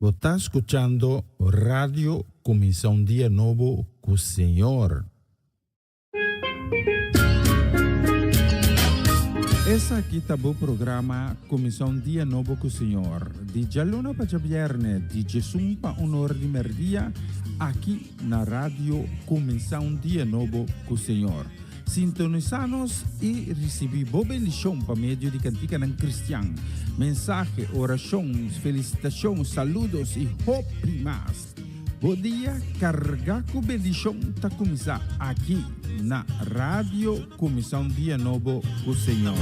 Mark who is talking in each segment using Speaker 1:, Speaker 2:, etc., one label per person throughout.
Speaker 1: Bo ta skuchando Radio Kuminsá un Dia Nobo ku Señor. Esaki ta bo programa Kuminsá un Dia Nobo ku Señor, di djaluna pa djabièrnè, di djesun pa un or di mèrdia, aki na Radio Kuminsá un Dia Nobo ku Señor. Sintonisá nos i risibí bo bendishon pa medio di kantikanan kristian, mensahe, orashon, felisitashon, saludos i hopi mas. Bo dia kargá ku bendishon ta kuminsá aki na Radio Kuminsá un Dia Nobo ku Señor.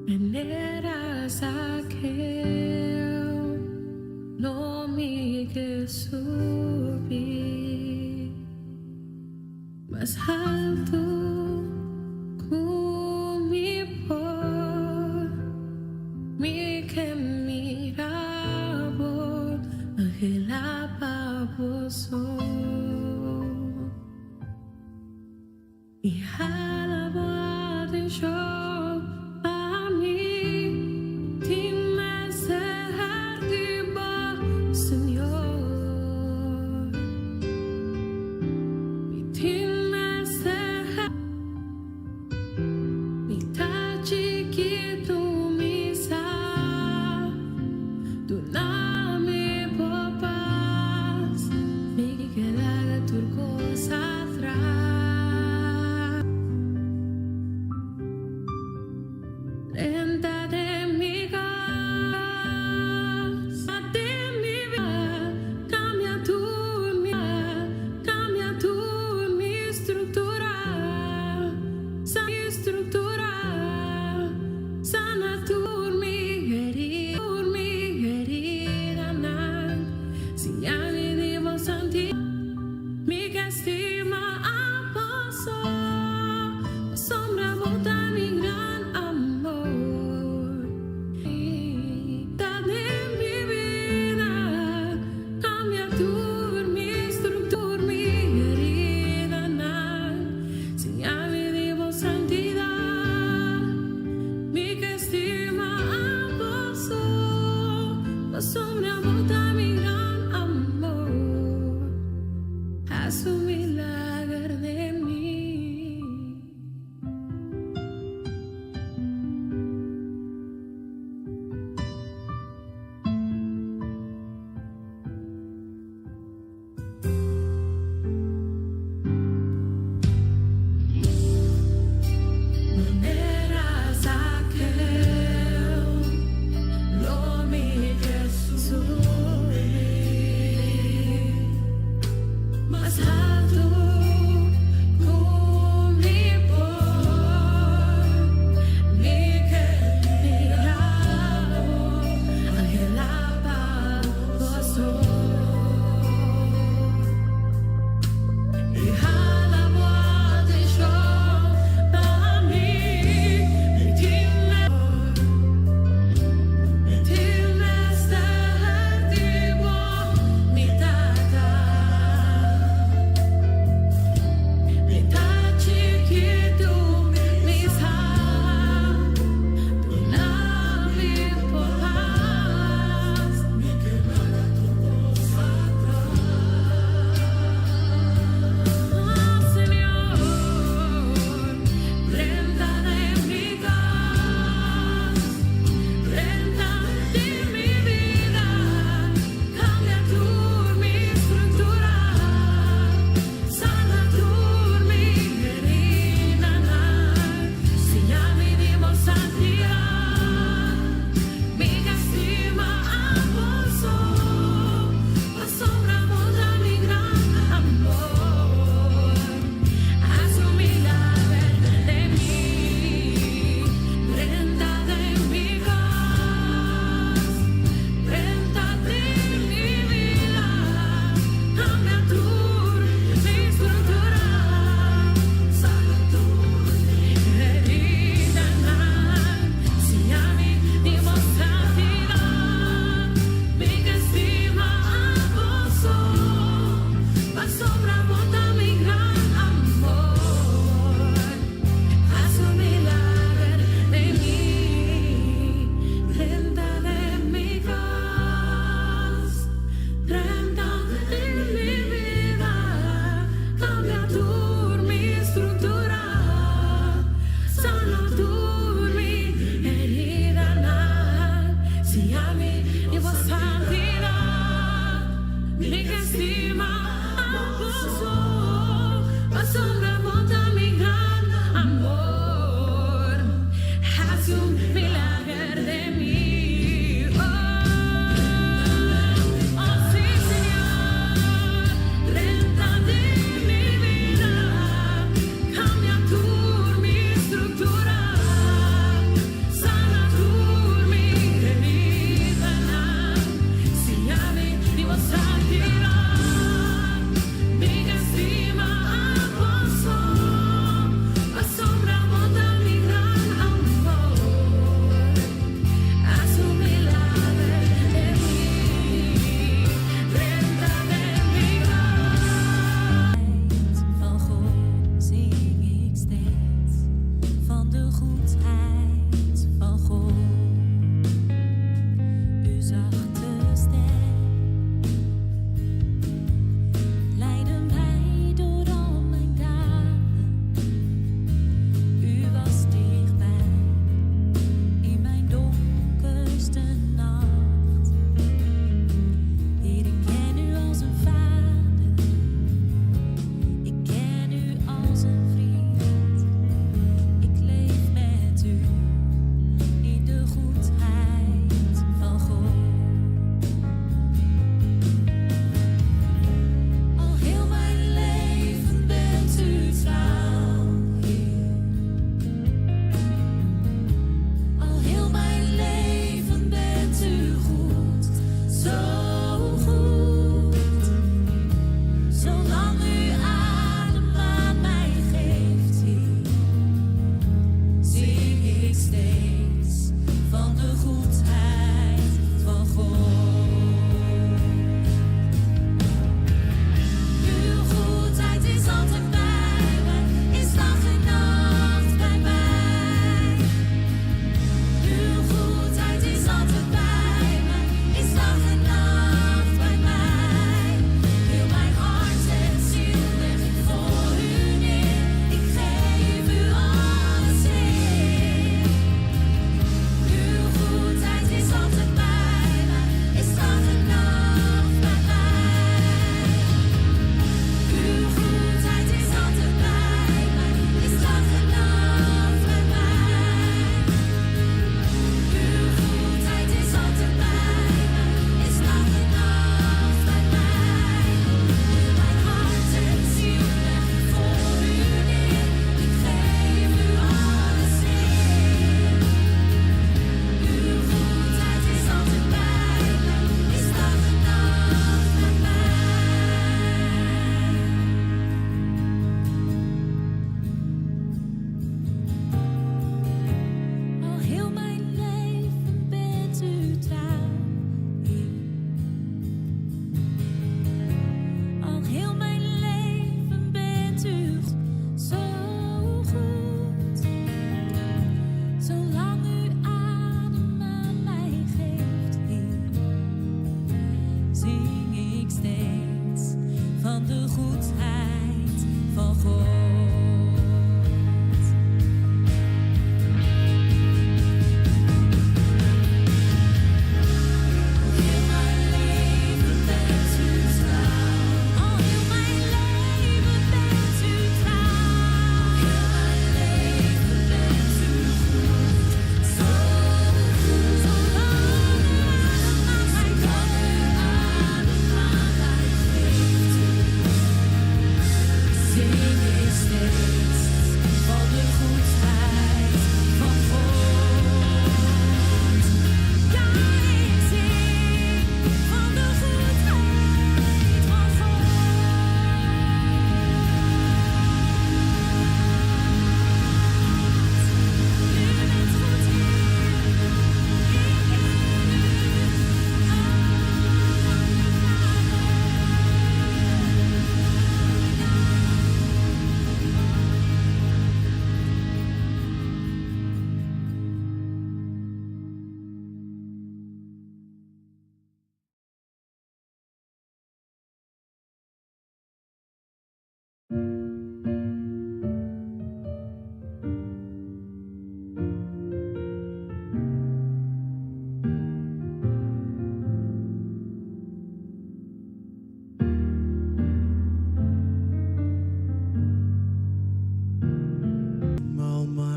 Speaker 2: Manera Zaqueo no mi ke subi mas haltu ku mi por. Mi ke mira bo, anhela pa bo so. Mi hala bo atenshon pa mi, tin mester di bo, Señor. Mi tin mester. Mi ta chikitu mi sa duna mi bo pas mi ke laga tur kos atras.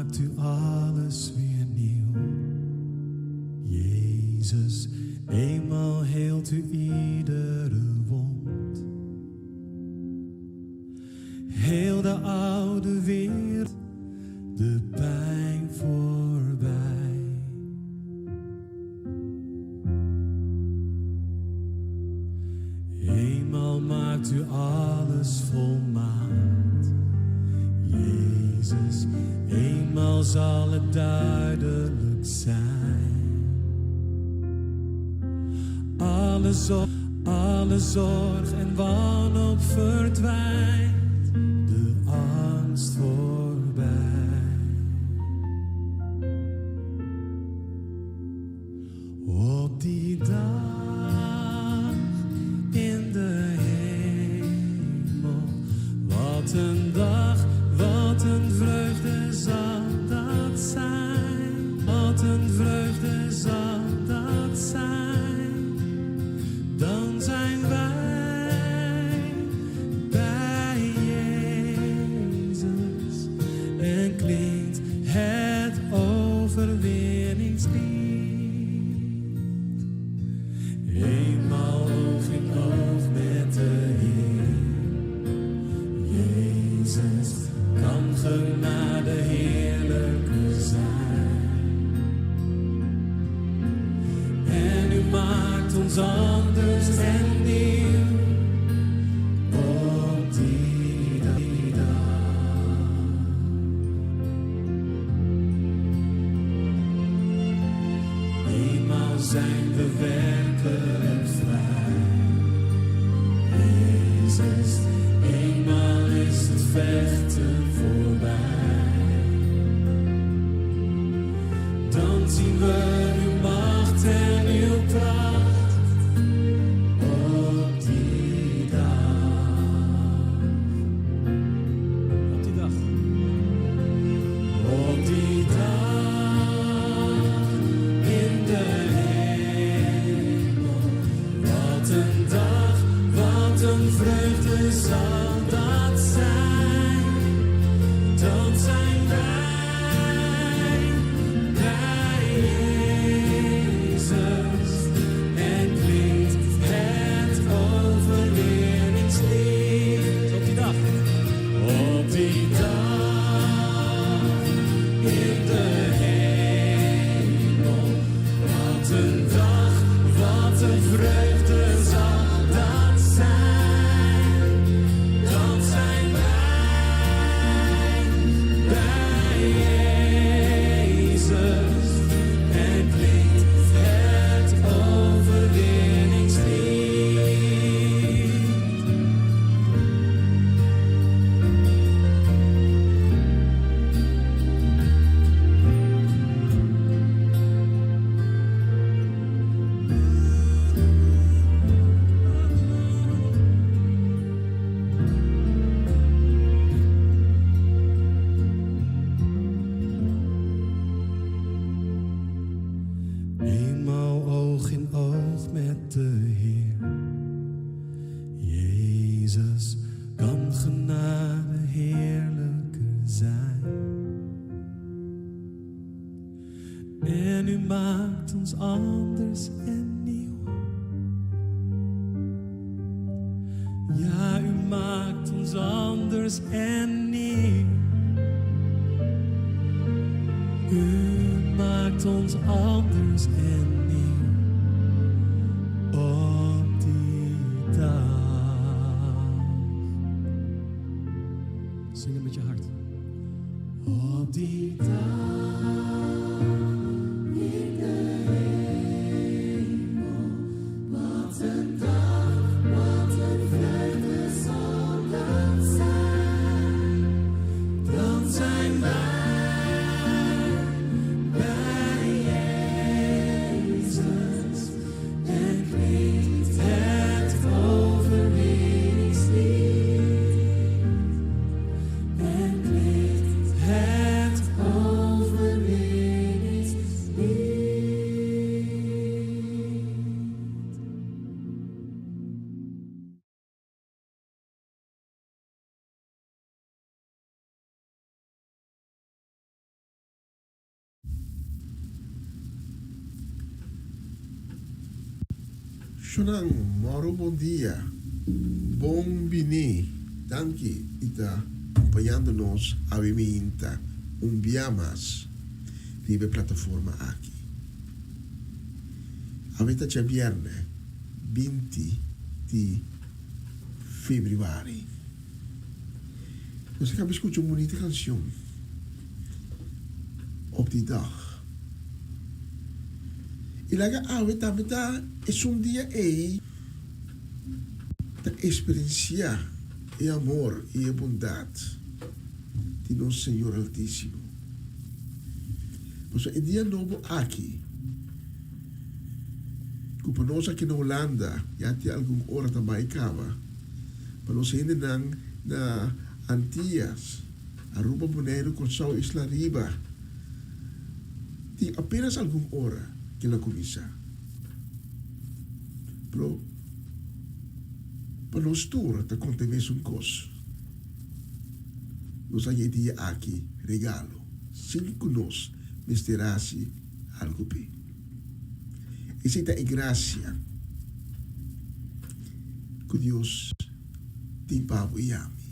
Speaker 3: maakt u alles weer nieuw. Jezus, eenmaal heelt u iedere wond. Heel de oude wereld, de pijn voorbij. Eenmaal maakt u alles volmaakt. Jezus, eenmaal zal het duidelijk zijn. Alle zorg, alle zorg en wanhoop verdwijnt, de angst voorbij. Op die dag in de hemel, wat een dag, wat een vreugde zal dat zijn. Wat een vreugde zal dat zijn. Dan zijn wij bij Jezus en klinkt het overwinningslied. Eenmaal oog in oog met de Heer. Jezus kan genade heerlijker zijn. En u maakt ons anders en nieuw op die dag. Eenmaal zijn we werkelijk vrij. Jezus, eenmaal is het vechten voorbij. Dan zien we uw macht en uw kracht op die dag. Op die dag. Op die dag in de hemel. Wat een dag, wat een vreugde zal dat zijn. Dan zijn wij bij Jezus en klinkt het overwinningslied. Op die dag, op die dag in de hemel. Wat een dag, wat een vreugde zal dat zijn. Dan zijn wij bij Jezus en klinkt het overwinningslied. Eenmaal oog in oog met de Heer. Jezus kan genade heerlijker zijn. En u maakt ons anders en nieuw. Ja, u maakt ons anders en nieuw. U maakt ons anders en nieuw op die dag. Zing het met je hart. Op die dag in de hemel. Wat een dag, wat een vreugde zal dat zijn. Dan zijn wij bij Jezus en klinkt het overwinningslied. En klinkt het overwinningslied.
Speaker 4: Shonnan, moro bon dia. Bon bini. Danki di ta kompañando nos awe miinta un bia mas riba e plataforma aki. Awe ta djabièrnè 20 di febrüari. Nos a kaba skucha un bunita kanshon, Op die dag. I laga awe tambe ta esun dia ei ta eksperensiá e amor i e bondat di nos Señor Altísimo. Pasobra e dia nobo aki, ku pa nos aki na Hulanda ya tin algun ora ta bai kaba, pa nos hendenan na Antias, Aruba, Boneiru, Kòrsou, Isla Riba, tin apenas algun ora ke lo kuminsá. Pero pa nos tur ta konta e mesun kos. Nos haña e dia aki regalo sin ku nos mester hasi algu p'e. Esei ta e grasia ku Dios tin pa bo i ami.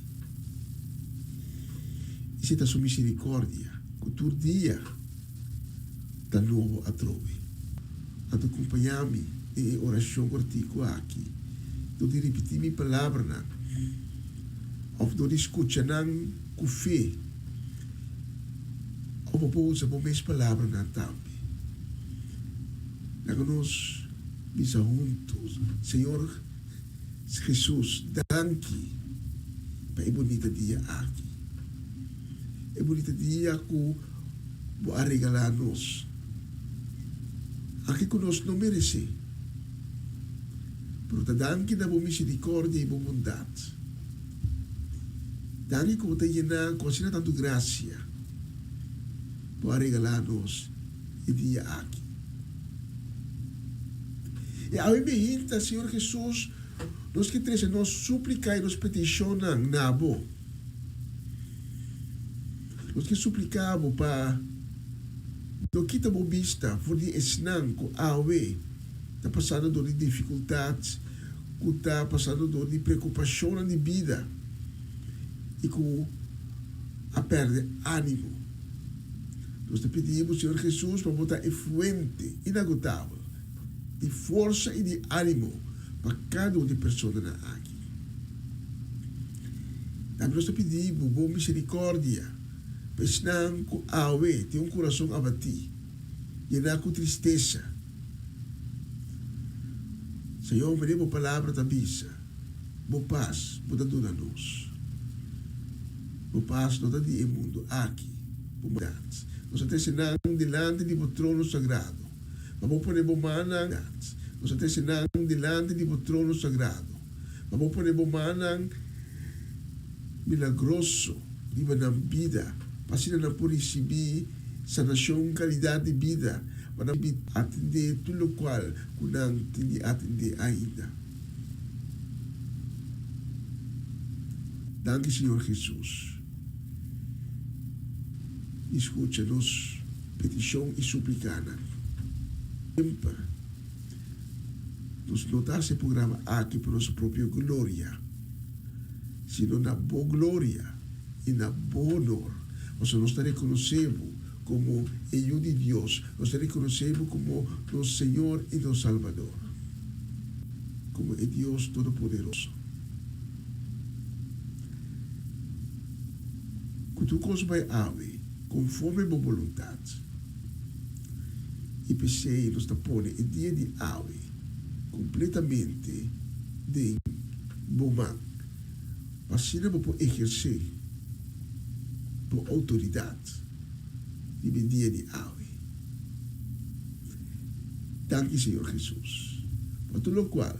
Speaker 4: Esei ta su misericordia ku tur dia ta nobo atrobe. Anto kumpañá mi den e orashon kortiku aki dor di ripití mi palabranan òf dor di skucha nan ku fe, òf bo por usa bo mes palabranan tambe. Laga nos bisa huntu, Señor Jesus, danki pa e bunita dia aki. E bunita dia ku Bo a regalá nos. Aki ku nos no meresé. Pero ta danki na Bo misericordia i Bo bondat. Danki ku Bo ta yená ku asina tantu grasia. Bo a regalá nos e dia aki. I awe mihinta, Señor Jesus, nos ke trese nos súplika i nos petishonnan na Bo. Nos ke supliká Bo pa no kita Bo bista for di esnan ku awe ta pasando dor di difikultat, ku ta pasando dor di preokupashonnan di bida i ku a pèrdè ánimo. Nos ta pidi Bo, Señor Jesus, pa Bo ta e fuente inagotabel di forsa i di ánimo pa kada un di personanan aki. Tambe nos ta pidi Bo Bo misericordia pa esnan cu awe tin un curason abatí, yená cu tristesa. Señor, manera Bo Palabra ta bisa, Bo pas Bo ta duna nos. Bo pas no ta di e mundu aki, Bo bondad. Nos a trece nan dilanti di Bo trono sagrado, pa Bo pone Bo mannan. Nos a trece nan dilanti di Bo trono sagrado. Pa bo pone bo mannan milagroso riba nan bida, pa asina nan por risibí sanashon, kalidat di bida, pa nan atendé tur lokual ku nan tin di atendé ainda. Danki Señor Jesus di skucha nos petishon i suplikanan. Semper. Nos no ta hasi e programa aki pa nos propio gloria, sino na Bo gloria i na Bo honor, pasobra nos ta rekonosé Bo komo e Yu di Dios, nos ta rekonosé Bo komo nos Señor i nos Salbador, komo e Dios Todopoderoso. Ku tur kos bai awe konforme Bo boluntat. I p'esei nos ta pone e dia di awe kompletamente den bo man, pa asina bo por ehersé bo outoridat riba e dia di awe. Danki Señor Hesus pa tur lokual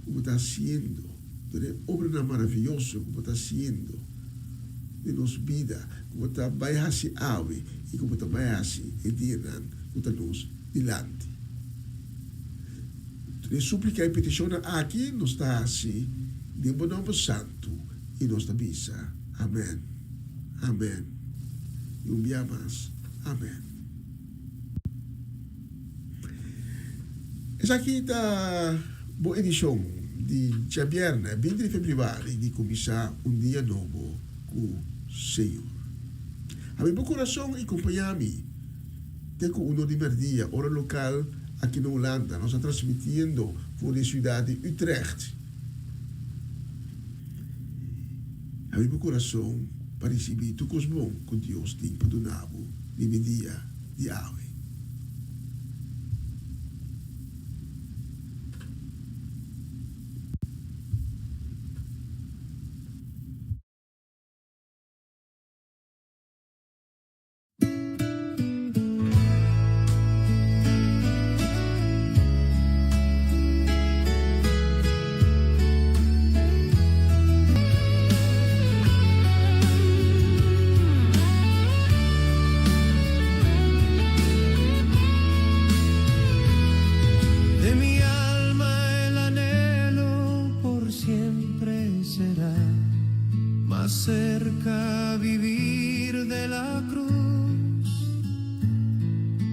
Speaker 4: ku bo ta hasiendo, tur e obranan maravioso ku bo ta hasiendo den nos bida. Ku bo ta bai hasi awe i ku bo ta bai hasi e dianan ku ta nos dilanti. Tur e súplika i petishonnan aki nos ta hasi den bo nòmber santu i nos ta bisa, Amèn, amèn i un bia mas, amèn. Esaki ta bo edishon di djabièrnè binti di febrüari di Kuminsá un Dia Nobo ku Señor. Habri bo kurason i kompañá mi te ku uno di mèrdia, ora lokal aki na Hulanda. Nos ta transmitiendo for di e siudat di Utrecht. Habri bo kurason pa risibí tur kos bon ku Dios tin pa duna bo riba e dia di awe.
Speaker 3: De mi alma el anhelo por siempre será más cerca vivir de la cruz,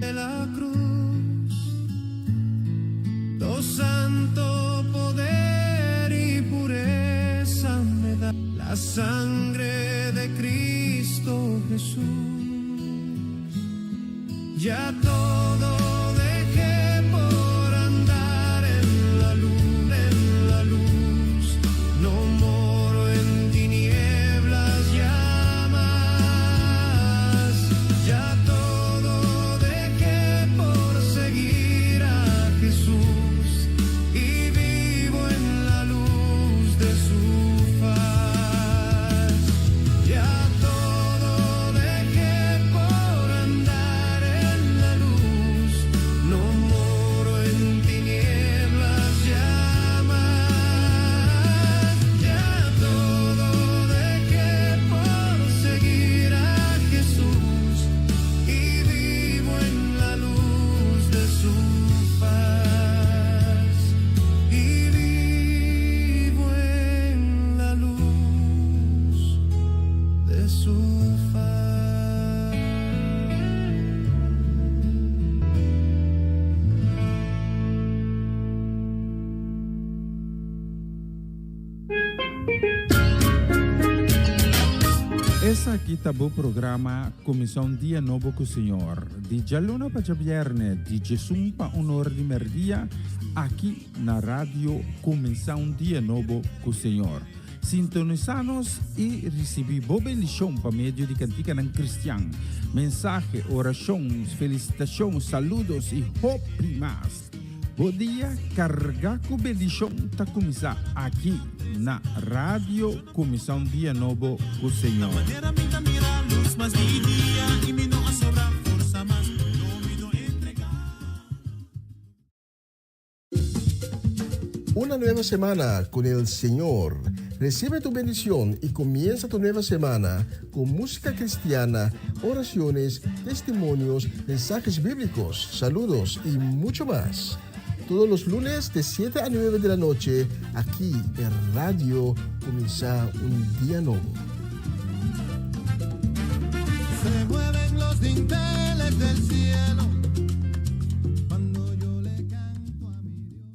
Speaker 3: de la cruz. Do santo poder y pureza me da la sangre de Cristo Jesús. Ya todo dejé por andar en la luz, en la luz. No moro en tinieblas ya más. Ya todo dejé por seguir a Jesús y vivo en la luz de su faz. Ya todo dejé por andar en la luz. No moro en tinieblas ya más. Ya todo dejé por seguir a Jesús y vivo en la luz de su faz. Y vivo en la luz de su faz.
Speaker 1: Esaki ta bo programa Kuminsá un Dia Nobo ku Señor, di djaluna pa djabièrnè di djesun pa un or di mèrdia, aki na Radio Kuminsá un Dia Nobo ku Señor. Sintonisá nos i risibí bo bendishon pa medio di kantikanan kristian, mensahe, orashon, felisitashon, saludos i hopi mas. Bo dia kargá ku bendishon ta kuminsá aki na Radio Kuminsá un Dia Nobo ku Señor.
Speaker 4: Una nueva semana con el Señor. Recibe tu bendición y comienza tu nueva semana con música cristiana, oraciones, testimonios, mensajes bíblicos, saludos y mucho más. Todos los lunes de 7 a 9 de la noche, aquí en Radio Comienza un Día Nuevo.
Speaker 3: Se mueven los dinteles del cielo cuando yo le canto a mi Dios.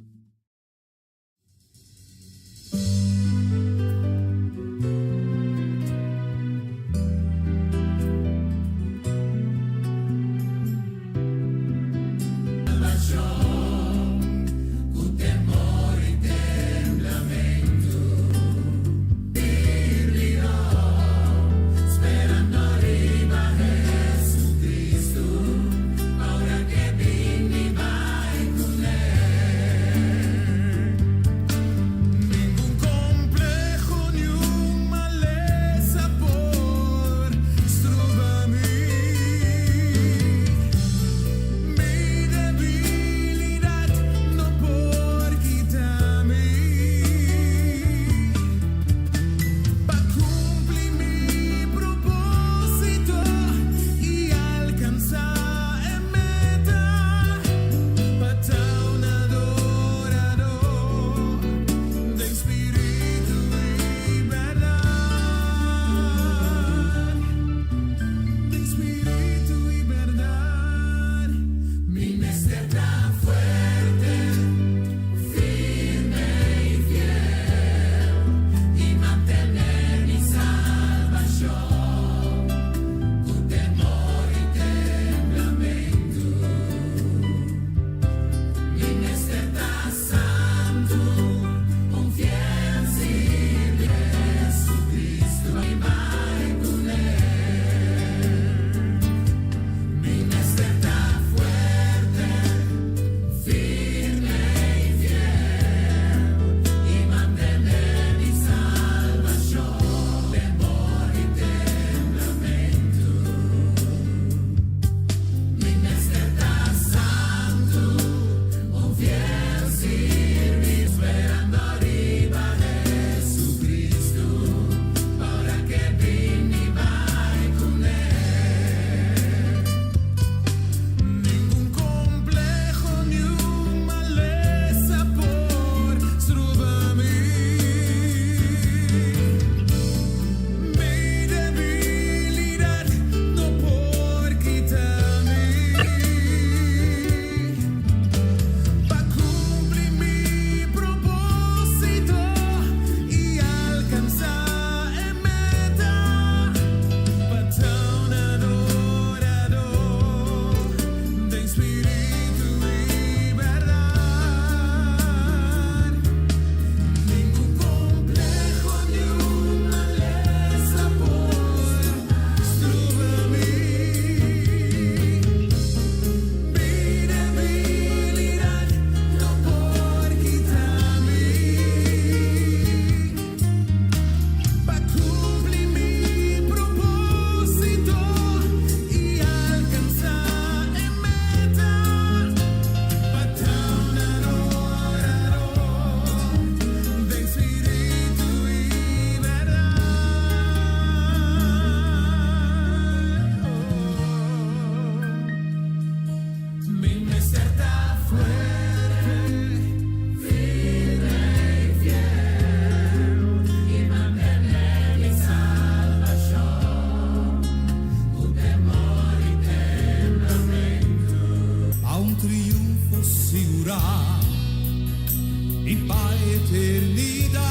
Speaker 3: pa eternidat.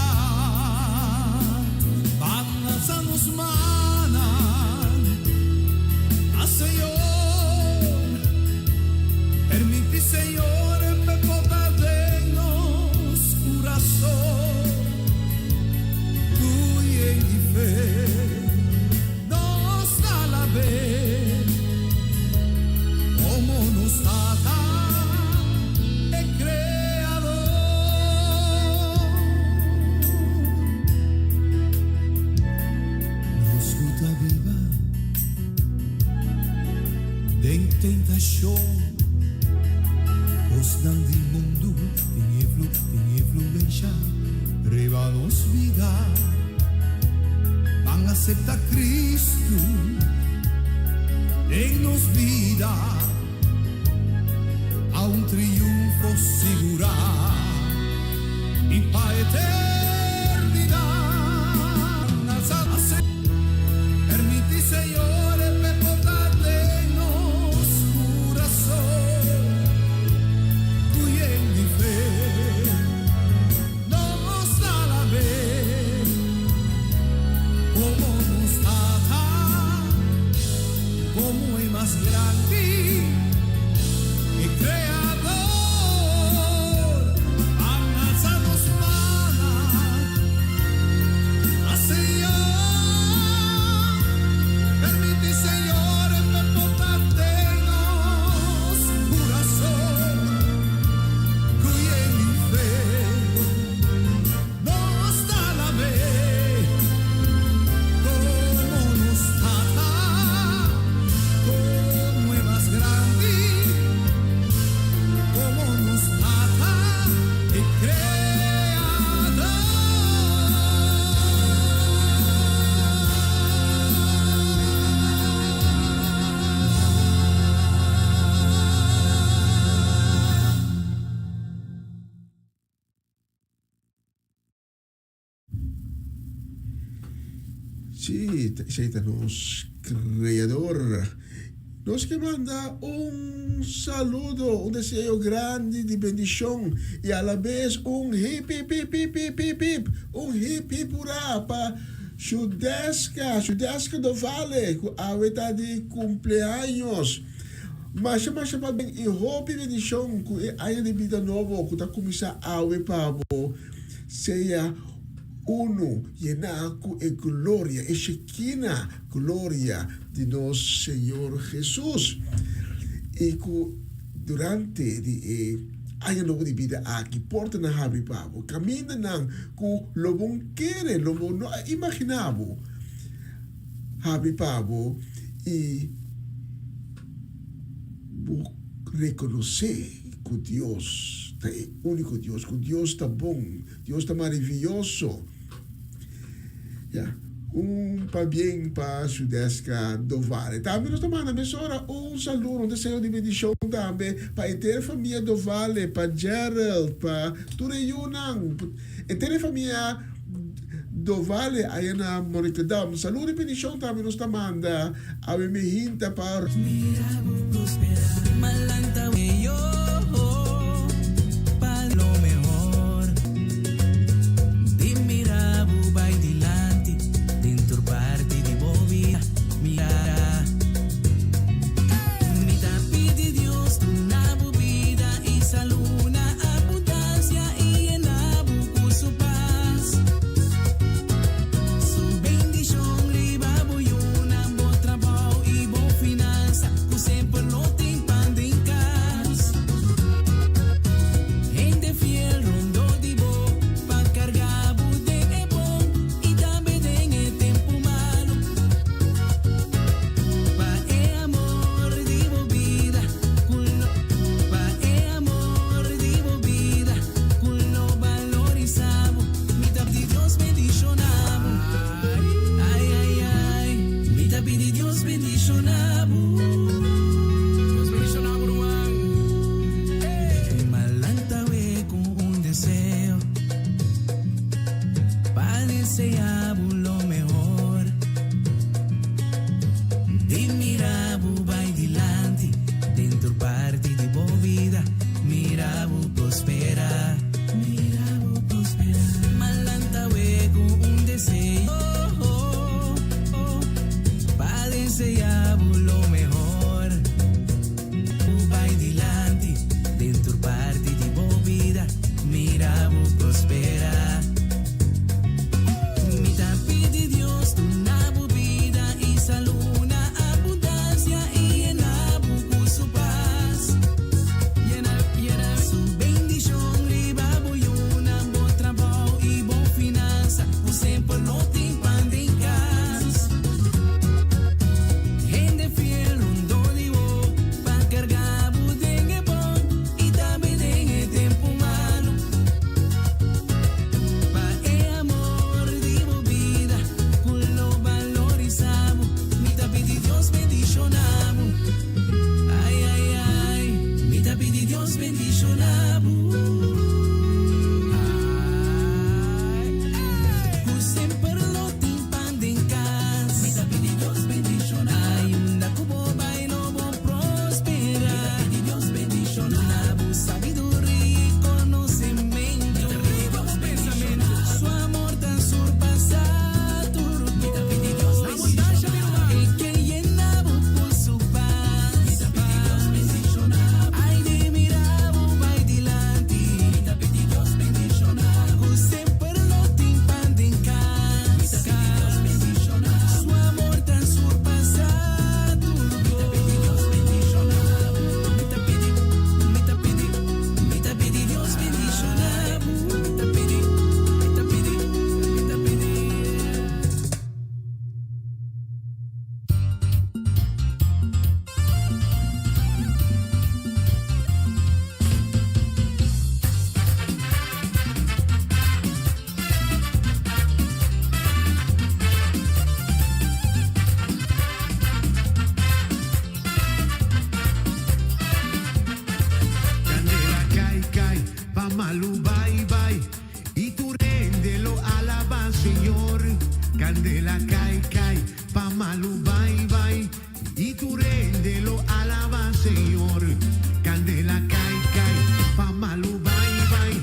Speaker 3: Ban alsa nos mannan na Señor. Permití Señor p'e por ta den nos kurason. Ku yen di fe nos ta alab'é komo nos Tata i Kreador. Nos ku ta biba den tentashon, kosnan di mundu tin influ tin influensha riba nos bida. Ban aseptá Kristu den nos bida pa un triunfo sigurá i pa eternidat. Permití Señor p'e por ta den nos kurason ku yen di fe nos ta alab'é komo nos Tata, komo e mas grandi i Kreador. Ban alsa nos mannan na Señor. Permití Señor p'e por ta den nos kurason ku yen di fe nos ta alab'é komo nos Tata, komo e mas grandi, komo nos Tata i Kreador.
Speaker 4: Sí, esei ta nos Kreador. Nos ke manda un saludo, un deseo grandi di bendishon i alabes un hip hip hip hip hip hip hip, un hip hip hurá pa Shudeska, Shudeska Dovale ku awe ta di kumpleaños. Masha masha pabien i hopi bendishon ku e aña di bida nobo ku ta kuminsá awe pa bo sea unu yená ku e gloria, e Shekinah gloria di nos Señor Hesus. I ku durante di e aña nobo di bida aki portanan habri pa bo, kamindanan ku lo bo kere, lo bo no a imaginá bo habri pa bo i bo rekonosé ku Dios ta e úniko Dios, ku Dios ta bon, Dios ta maravioso. Ya, un pabien pa Shudeska Dovale. Tambe nos ta manda mesora un saludo, un deseo di bendishon tambe pa henter famia Dovale, pa Gerald, pa tur e yunan, henter e famia Dovale aya na Monnikendam. Saludo y bendishon tambe nos ta manda awe mehinta pa.
Speaker 2: Mira bo prospera, malanta yo pa lo mehor. Di mira bo bai dilanti den tur parti di bo bida. Mira, mi ta pidi Dios duna bo bida y salud na abundancia y yena bo cu su paz. Su bendicion riba bo yiunan, bo trabou y bo finansa, cu semper lo tin pan den cas.
Speaker 3: tur hende lo alaba Señor. Candela cai cai, pa malu bai bai.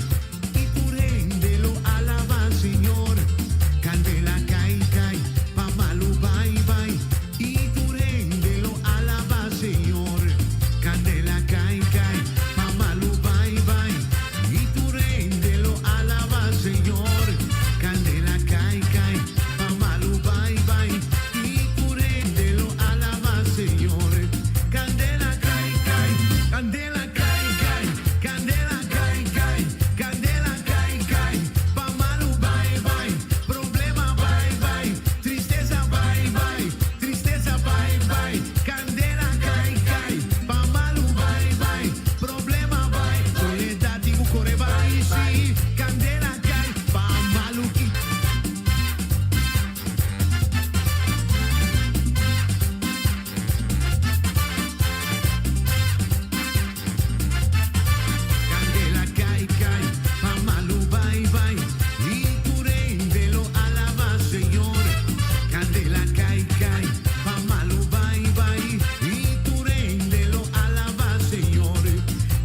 Speaker 3: Y tur hende lo alaba Señor. Candela cai cai, pa malu bai bai. Y tur hende lo alaba Señor. Candela cai cai, pa malu bai bai. Y tur hende lo alaba Señor. Candela cai cai, pa malu bai bai. Y tur hende lo alaba Señor. Candela cai cai, candela cai cai, candela cai cai, candela cai cai. Pa malu bai bai, problema bai bai, tristesa bai bai, tristesa bai bai, candela cai cai, pa malu bai bai, problema bai, soledad tin cu core bai, si, candela cai, pa malu ki. Candela cai cai, pa malu bai bai, y tur hende lo alaba Señor. Candela cai cai, pa malu bai bai, y tur hende lo alaba Señor.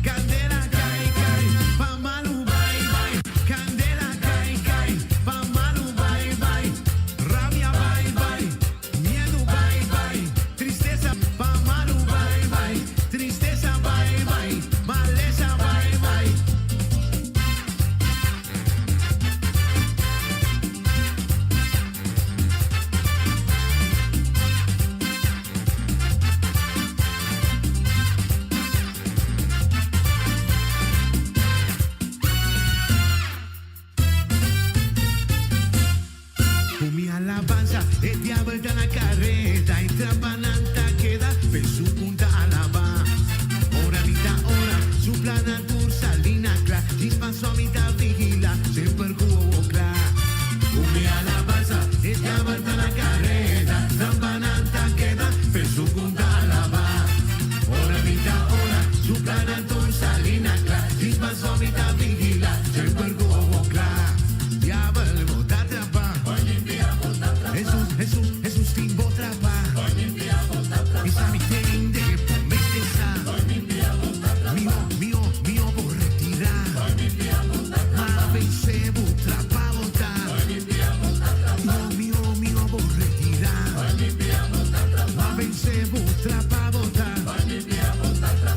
Speaker 3: Candela cai cai, pa malu bai bai, candela cai cai, pa malu bai bai, rabia bai bai, miedo bai bai, tristesa pa malu bai bai, tristesa bai bai, malesa bai bai. Cu mi alabansa e diabel ta na careda y trampanan ta keda pe su punta alaba. Ora mi ta ora, su plannan tur sali na cla, djis paso mi ta vigila, semper cu wowo cla. Cu mi alabansa e diabel ta na careda, trampanan ta keda pe su punta alaba. Ora mi ta ora, su plannan tur sali na cla, djis paso mi ta vigila, semper cu wowo cla. Diabel bo ta trapa. Hesus, Hesus, Hesus tin bo trapa. Bisa mi tende bo mester sa. Mihó, mihó, mihó bo retira. Ma vense bo trapa bo ta. Mihó, mihó, mihó bo retira. Ma vense bo trapa bo ta.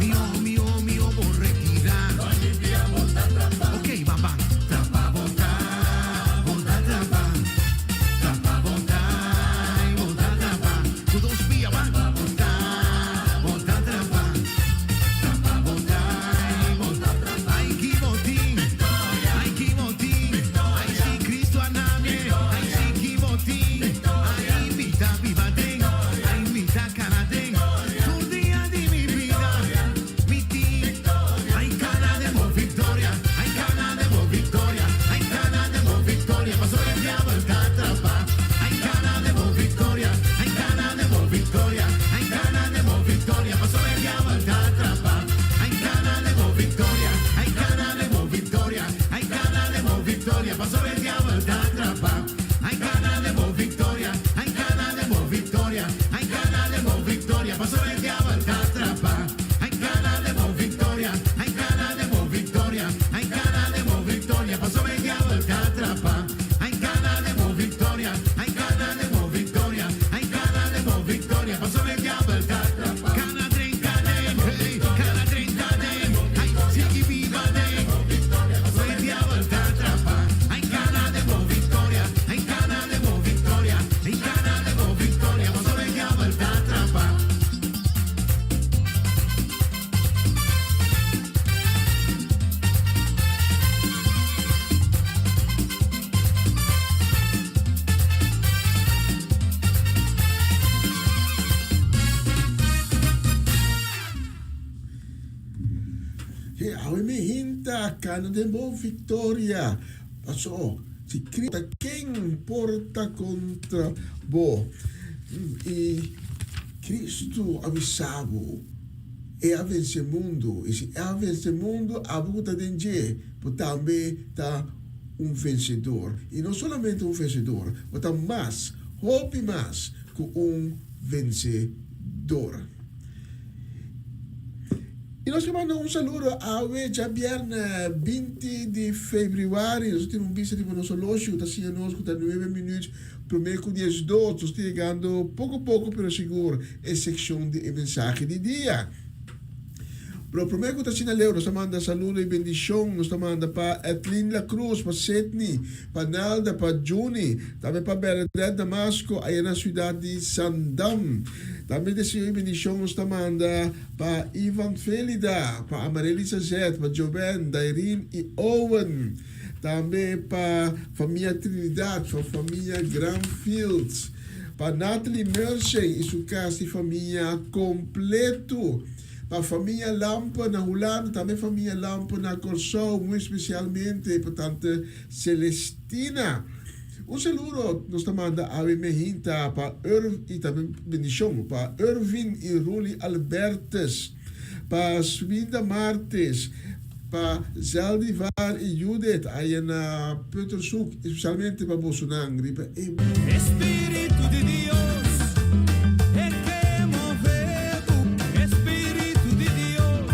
Speaker 3: Mihó, mihó, mihó bo retira. Ok, ban ban. Trapa bo ta, bo ta trapa. Trapa bo ta, bo ta trapa. Cu dos pia ban. Bo ta, bo ta trapa. Trapa bo ta, bo ta trapa. Ay ki botin, ay ki botin. Ay si Cristo a nami, ay si ki botin. Ay mi ta biba den, ay mi ta cana den. Tur dia di mi bida, mi tin. Ay cana den bo victoria, ay cana den bo victoria, ay cana den bo victoria. Paso e diabel ta trapa. Ay cana den bo victoria, ay cana den bo victoria, ay cana den bo victoria. Paso e diabel ta trapa. Ay cana den bo victoria, ay cana den bo victoria, ay cana den bo victoria. Paso e diabel ta trapa. Ay cana den bo victoria, ay cana den bo victoria, ay cana den bo victoria. Paso e diabel ta trapa. Ay cana den bo victoria, ay cana den bo victoria, ay cana den bo victoria. Paso e diabel ta trapa. Ay cana den bo victoria, ay cana den bo victoria, ay cana den bo victoria. Paso e diabel ta trapa. Cana drenta den, hey, cana drenta den, ay, sigui biba den. Paso e diabel ta trapa. Ay cana den bo victoria, ay cana den bo victoria, ay cana den bo victoria. Paso e diabel ta trapa.
Speaker 4: He, awe mi hinta cana den bo victoria. Paso, si Cristo ta ken por ta contra bo? Y Cristo a bisa bo, E a vence mundo, y si E a vence mundo, abo cu ta den dje, bo tambe ta un vencedor. Y no solamente un vencedor, bo ta mas, hopi mas cu un vencedor. I nos ke manda un saludo awe djabièrnè 20 di febrüari. Nos tin un bista riba nos oloshi ku ta siña nos ku ta nuebe minüt promé ku 12. Nos ta yegando poko poko pero sigur e sekshon di e mensahe di dia. Pero promé ku ta asina leu nos ta manda saludo i bendishon. Nos ta manda pa Edlin La Cruz, pa Sidney, pa Nalda, pa Juni, tambe pa Bernadette Damasco aya na siudat di Sandam. Tambe deseo i bendishon nos ta manda pa Ivan Felida, pa Amarelisa Zet, pa Joven, Dairin i Owen. Tambe pa famia Trinidad, pa famia Granfields, pa Natalie Mercey i su kas i famia kompleto. Pa famia Lampe na Hulanda, tambe famia Lampe na Kòrsou, muy spesialmente pa tante Celestina. Un saludo nos ta manda awe mehinta pa Irv i tambe bendishon pa Irvin i Ruli Albertus, pa Swinda Martes, pa Zeldivar i Judith aya na Puttershoek, i spesialmente pa bosonan riba e.
Speaker 2: Espíritu di Dios e ke move bo, Espíritu di Dios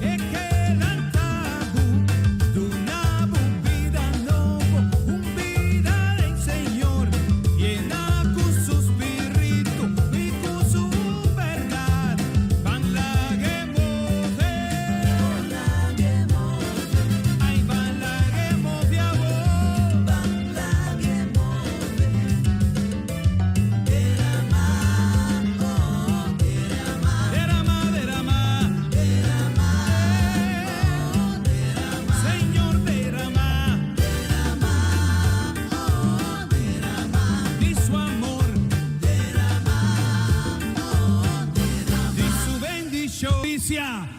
Speaker 2: e ke lanta bo, duna bo bida nobo, un bida den Señor, yena ku su spiritu i ku su bèrdat, ban lag'e move, ai ban lag'e move awor. Lag'e move, derama, oh derama, derama, derama, derama, oh derama, Señor derama, derama, oh derama, di su amor, derama, oh derama, di su bendición,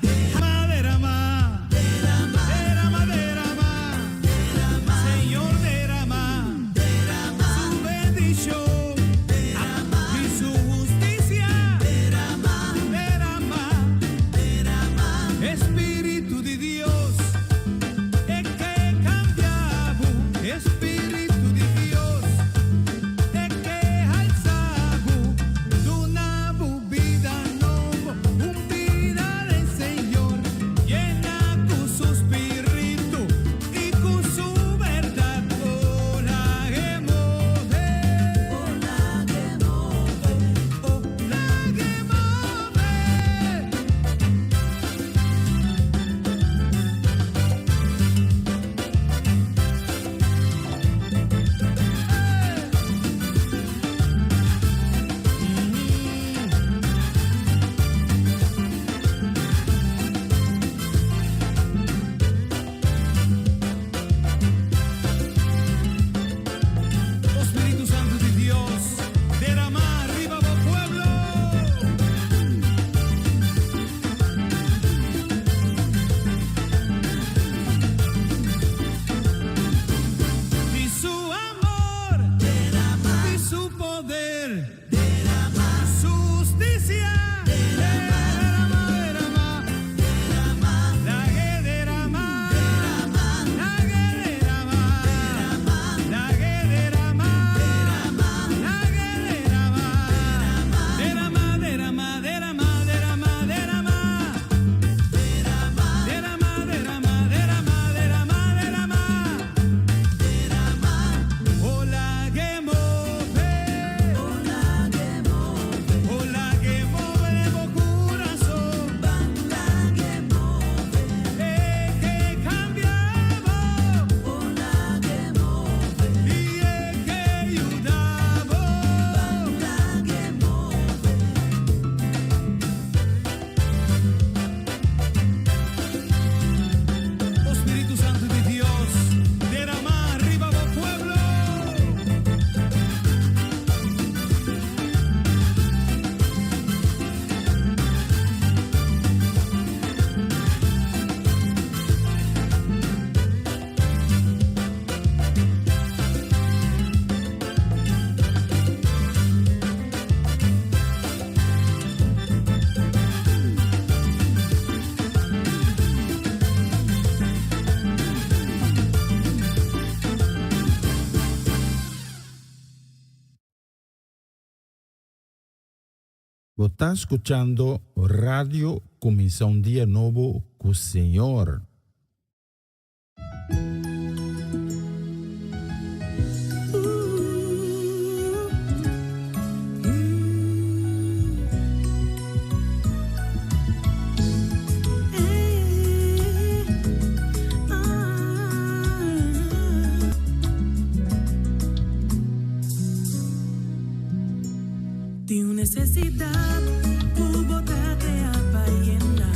Speaker 2: derama, derama, derama, derama. Señor derama, su bendición, y su justicia, derama, Espíritu di Dios, e ke kambia bo, Espíritu di Dios, e ke halsa bo, duna bo bida nobo, un bida den Señor.
Speaker 1: Bo ta skuchando Radio Kuminsá un Dia Nobo ku Señor.
Speaker 2: Tin un nesesidat ku bo ta krea pa yena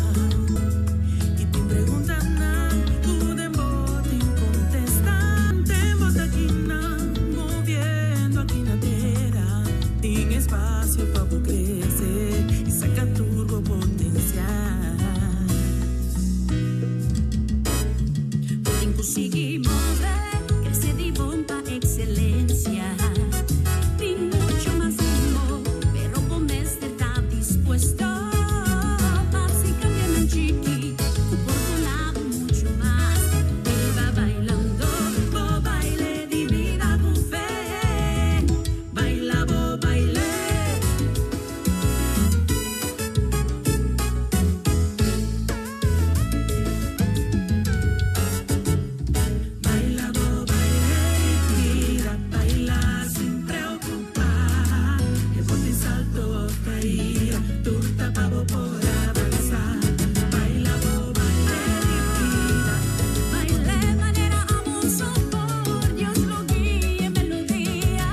Speaker 2: i tin preguntanan ku den bo tin kontesta. Den bo ta kinan moviendo aki na tera, tin espasio pa bo krese i saka tur bo potensial.
Speaker 5: Bo tin ku sigui move, krese di bon pa ekselencia. Tin mucho mas mihó, pero bo mester ta dispuesto pa hasi kambionan chiki ku por duna bo mucho mas. Biba bailando bo baile di bida ku fe. Baila bo baile.
Speaker 2: Baila bo baile di bida, baila sin preocupa. E por tin salto of caida, tur ta pa bo por avansa. Baila bo baile di bida.
Speaker 5: Baile manera amo sopor, Dios lo guia melodia.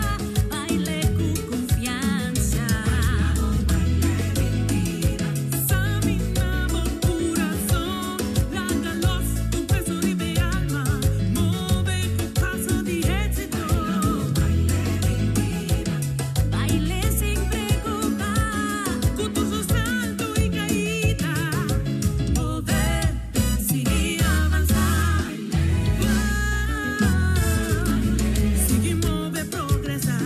Speaker 5: Baile ku confiansa.
Speaker 2: Baila bo baile di bida. Samina bo curason, laga los tur peso riba e alma, move ku paso di éxito. Baila bo baile di bida.
Speaker 5: Baile sin preocupa.
Speaker 2: Ku tur su salto i caida, move, sigui avansa. Sigui move, progresa.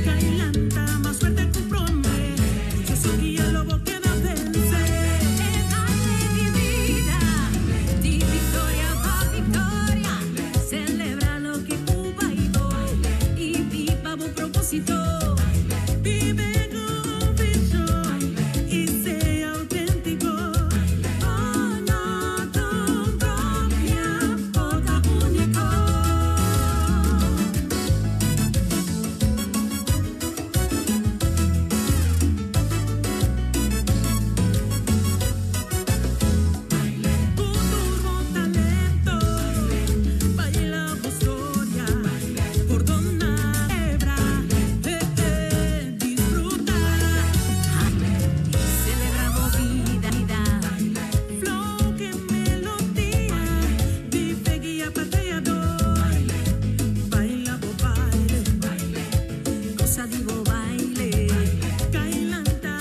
Speaker 2: Cai lanta mas fuerte ku prome. Dios guia lo bo keda vense.
Speaker 5: E baile di bida, di victoria pa victoria. Celebra loke ku bay bon i biba bo proposito.
Speaker 2: Biba ku vision i sea autentico.
Speaker 5: Bo no ta un copia, bo ta unico.
Speaker 2: Ku tur bo talento, baila bo storia, pordona, celebra, eh, eh, disfruta.
Speaker 5: Celebra bo bida.
Speaker 2: Flow ku melodia, di fe guia pa Creador. Baila bo baile,
Speaker 5: Gosa di bo baile.
Speaker 2: Cai lanta,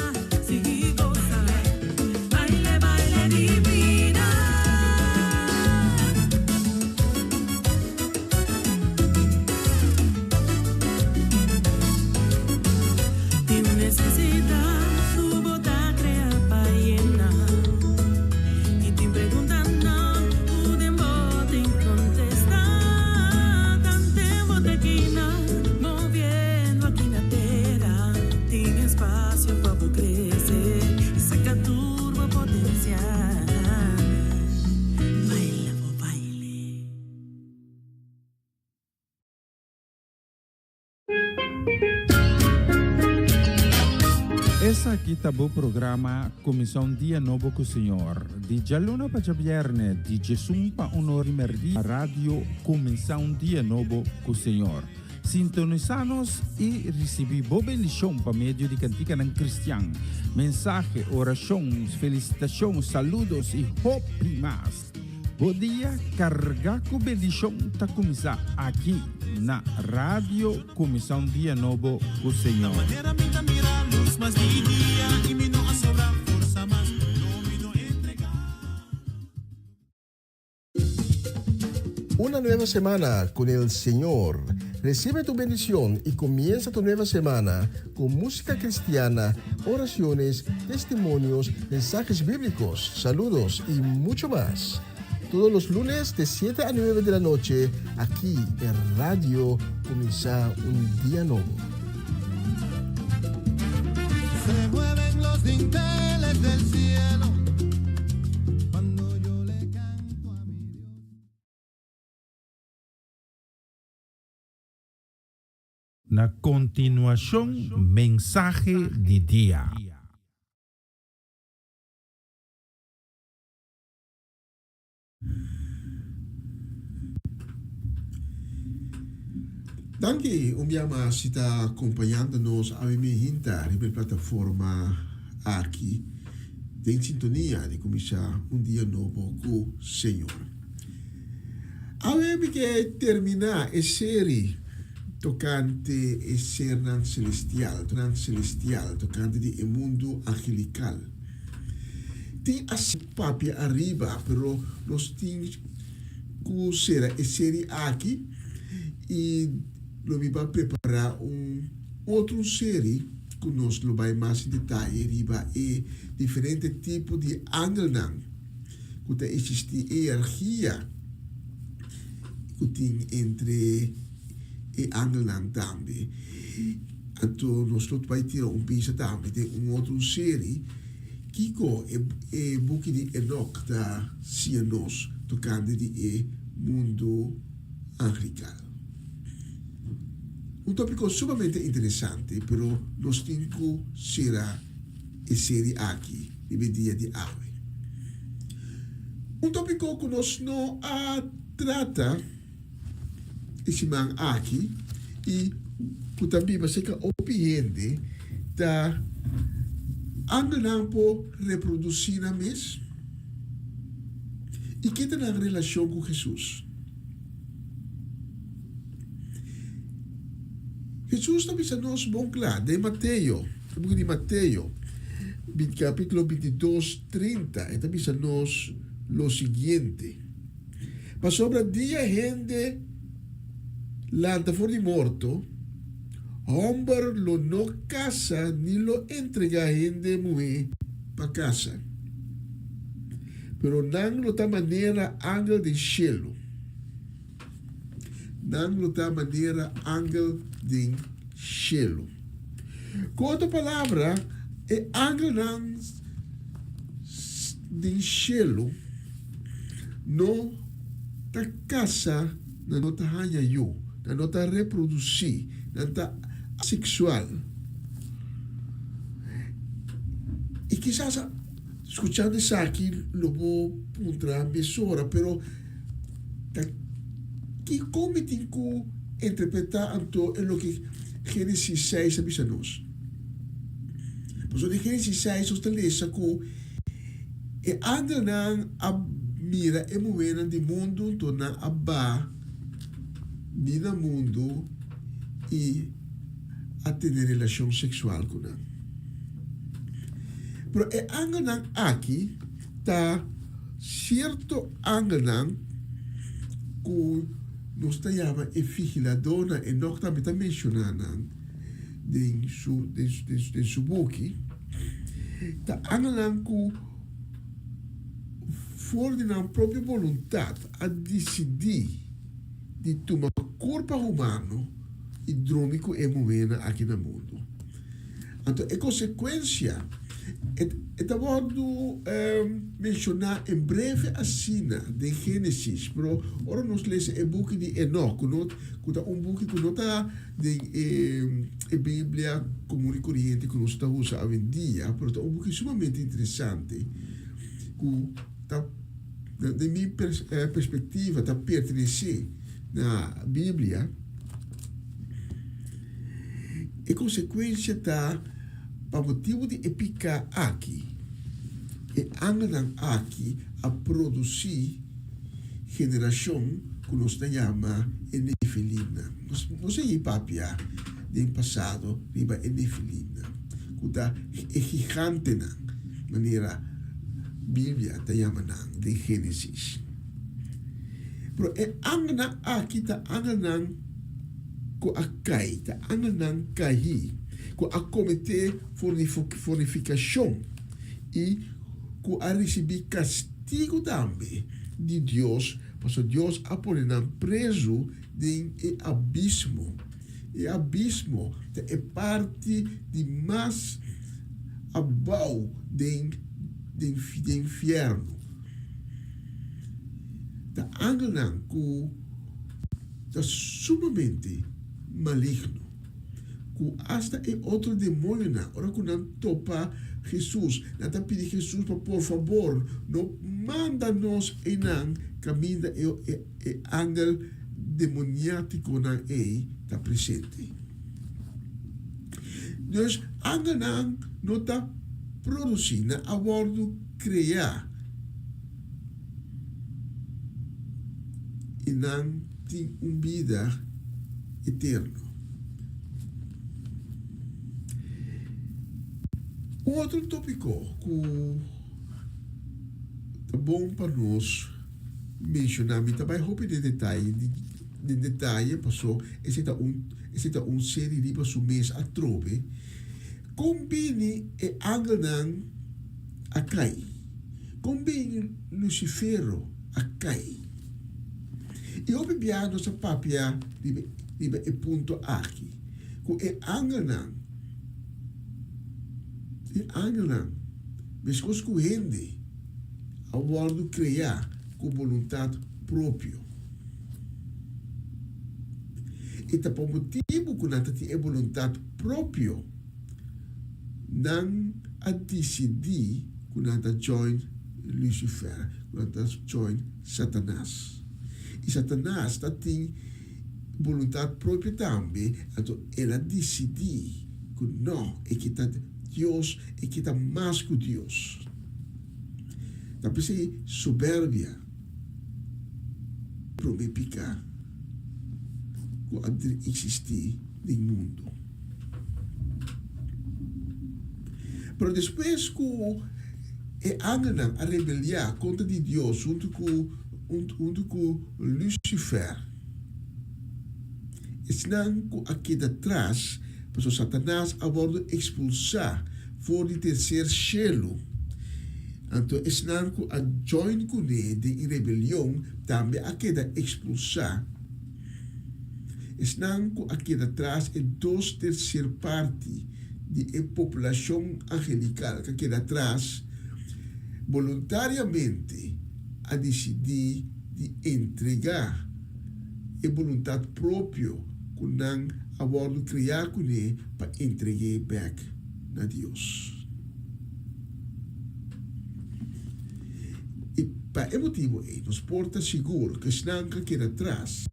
Speaker 2: sigui gosa. Baile, baile di bida. Tin nesesidat ku bo ta krea pa yena. I tin preguntanan ku den bo tin kontesta. Tanten bo ta kinan, moviendo aki na tera. Tin espasio pa bo krese i saka tur bo potensial. Baila bo baile.
Speaker 1: Esaki ta bo programa Kuminsá un Dia Nobo ku Señor. Di djaluna pa djabièrnè, di djesun pa un or di mèrdia, radio Kuminsá un Dia Nobo ku Señor. Sintonisá nos i risibí bo bendishon pa medio di kantikanan kristian, mensahe, orashon, felisitashon, saludos i hopi mas. Bo dia kargá ku bendishon ta kuminsá aki na Radio Kuminsá un Dia Nobo ku Señor.
Speaker 3: Manera mi ta mira lus mas di dia i mi no a sobra forsa mas, no mi no entrega.
Speaker 4: Una nueva semana con el Señor. Recibe tu bendición y comienza tu nueva semana con música cristiana, oraciones, testimonios, mensajes bíblicos, saludos y mucho más. Todos los lunes de 7 a 9 de la noche, aquí en Radio Comienza un Día Nuevo.
Speaker 3: Se mueve.
Speaker 1: Na kontinuashon mensahe di dia.
Speaker 4: Danki un bia mas si ta acompañando nos awe mi hinta riba e plataforma aki den sintonia di cuminsa un dia nobo cu Señor. Awe mi ke termina e seri tocante e sernan celestial, celestial tocante di e mundo angelical. Tin a papia ariba, pero nos tin cu cera e serie aki y lo mi ba prepara un otro serie cu nos lo bay mas en detaye riba e diferente tipo di angelnan cu ta existi, e hierarchia cu tin entre e angelnan tambe. Anto nos lo bai tira un bista tambe den un otro seri kiko e e buki di Enoch ta siña nos tokante di e mundu angelical. Un topiko sumamente interesante, pero nos tin ku sera e seri aki riba e dia di awe. Un topiko ku nos no a trata. E siman aki y cu ta biba cerca hopi hende ta anda nan por reproduci nan mes? Y ki ta nan relacion cu Jesus? Jesus ta bisa nos bon cla den Mateo, e buki di Mateo, capitulo bintidos, 30, e ta bisa nos lo siguiente. Pasobra dia hende lanta for di morto, hòmber lo no kasa ni lo entregá hende muhé pa kasa, pero nan lo ta manera angel den shelu. Nan lo ta manera angel den shelu. Ku otro palabra, e angelnan den shelu no ta kasa, nan no ta haña yu, nan no ta reprodusí, nan ta aseksual. I kisas skuchando esaki lo bo puntra mesora, pero ta kiko mi tin ku interpretá anto e loke Génesis seis ta bisa nos? Pasobra den Génesis seis nos ta lesa ku E angelnan a mira e muhénan di mundu, nto nan a ba di na mundu i a tene relashon seksual ku nan. Pero e angelnan aki ta sierto angelnan ku nos ta yama e vigiladónan, Enok tambe ta menshoná nan den su den su buki. Ta angelnan ku for di nan propio boluntat a disidí di tuma kurpa humano i drumi ku e muhénan aki na mundu. Anto e konsekuensia e ta wòrdu menshoná en breve asina den Génesis, pero ora nos lesa e buki di Enòk, ku no ku ta un buki ku no ta Den e Biblia komun i koriente ku nos ta usa awendia, pero ta un buki sumamente interesante ku ta, den mi perspektiva, ta pertenesé na Biblia. E konsekuensia ta, pa motibu di e piká aki, e angelnan aki a produsí generashon ku nos ta yama e Nefilimnan. Nos no sigui papia den pasado riba e Nefilimnan, ku ta e gigantenan, manera Biblia ta yama nan den Génesis. Pero e angelnan aki ta angelnan ku a kai, ta angelnan kaí, ku a kometé fornifikashon i ku a risibí kastigu tambe di Dios, pasobra Dios a pone nan prezu den e abismo. E abismo ta e parti di mas abou den den fièrnu. Ta angelnan ku ta sumamente maligno. ku asta e otro demoñonan, ora ku nan topa Hesus, nan ta pidi Hesus pa por fabor no manda nos einan kaminda e e angel demoniátikonan ei ta presente. Dus angelnan no ta produsí, nan a wòrdu kreá i nan tin un bida eterno. Un otro tópiko ku ta bon pa nos menshoná, mi ta bai hopi den detaye, den detaye paso esei ta un esei ta un seri riba su mes atrobe. Kon bini e angelnan a kai? Kon bini Lucifero a kai? I hopi biaha nos a papia riba riba e punto aki, ku e angelnan, e angelnan, meskos ku hende, a wòrdu kreá ku boluntat propio. I ta pa motibu ku nan ta tin e boluntat propio, nan a disidí ku nan ta join Lucifer, ku nan ta join Satanas. I Satanas ta tin boluntat propio tambe, anto el a disidí ku no, e ke ta Dios, e ke ta mas ku Dios. Ta p'esei soberbia promé piká ku a eksistí den mundu. Pero despues ku e angelnan a rebeliá kontra di Dios huntu ku huntu ku Lucifer, esnan ku a keda tras, pasobra Satanas a wòrdu ekspulsá for di terser shelu, anto esnan ku a join kuné den e rebelion tambe a keda ekspulsá. Esnan ku a keda tras e dos terser parti di e populashon angelikal ku a keda tras, boluntariamente a disidí di entregá e boluntat propio ku nan a wòrdu kreá kuné pa entreg'é bèk na Dios. I pa e motibu ei nos por ta sigur ku esnan ku a keda tras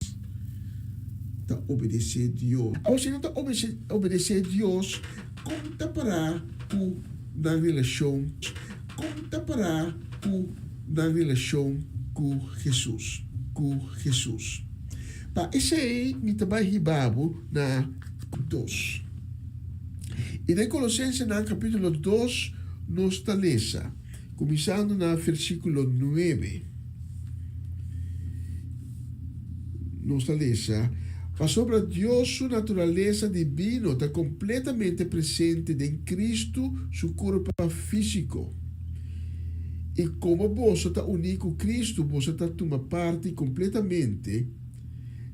Speaker 4: ta obedesé Dios. Awor si nan ta obedesé Dios, kon ta pará ku nan relashon? Kon ta pará ku nan relashon ku Hesus? Ku Hesus. Pa esei mi ta bai hiba bo na dos. I den Kolosensenan kapítulo dos nos ta lesa, kuminsando na versíkulo nuebe, nos ta lesa, Pasobra Dios su naturalesa dibino ta kompletamente presente den Kristu su kurpa físiko. I komo boso ta uní ku Kristu, boso ta tuma parti kompletamente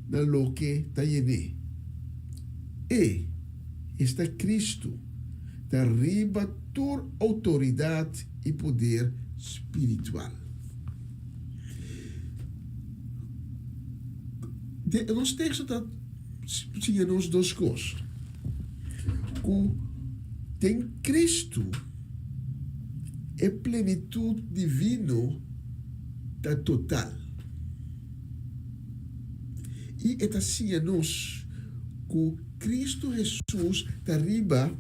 Speaker 4: na loke ta yen'é. E, esta Kristu, ta riba tur outoridat i poder spiritual. Den nos teksto ta siña nos dos kos, ku den Kristu e plenitut divino ta total. I e ta siña nos ku Kristu Hesus ta riba,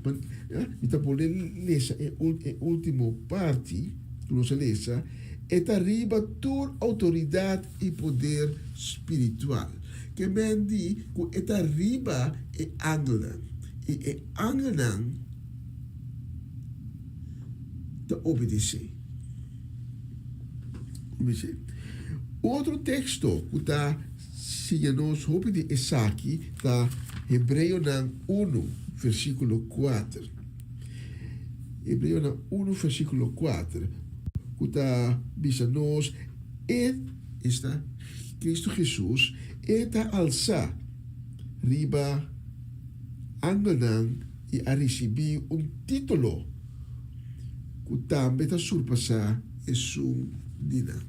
Speaker 4: mi ta bolbe lesa e ultimo parti ku nos a lesa, e ta riba tur outoridat i poder spiritual. Ke men di ku e ta riba e angelnan, i e angelnan ta obedesé. Otro teksto ku ta siña nos hopi di esaki ta Hebreonan unu, versíkulo kuater. Hebreonan unu, versíkulo kuater, ku ta bisa nos, E, esta, Kristu Hesus, e ta alsá riba angelnan i a risibí un título ku tambe ta surpasá esun di nan.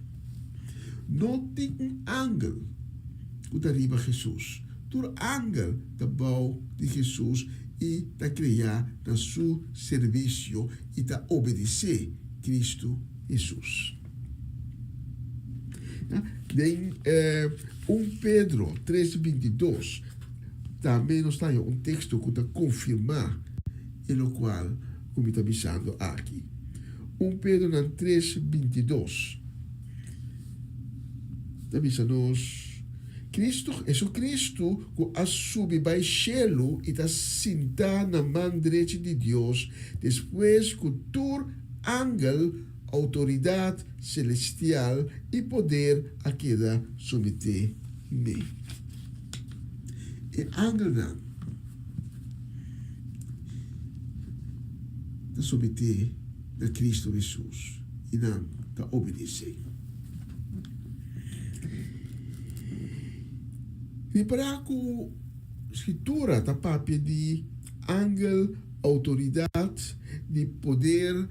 Speaker 4: No tin un angel ku ta riba Hesus. Tur angel ta bou di Hesus i ta kreá na su servisio i ta obedesé Kristu Hesus. Den 1 Pedro 3, 22 tambe nos ta haña un teksto ku ta konfirmá e lokual ku mi ta bisando aki. 1 Pedro nan 3, 22 ta bisa nos, Kristu, Hesukristu ku a subi bai shelu i ta sintá na man drechi di Dios, despues ku tur angel, outoridat selestial i poder a keda someté n'e. E angelnan ta someté na Kristu Hesus i nan ta obedesé. Ripará ku Skritura ta papia di angel, outoridat, di poder,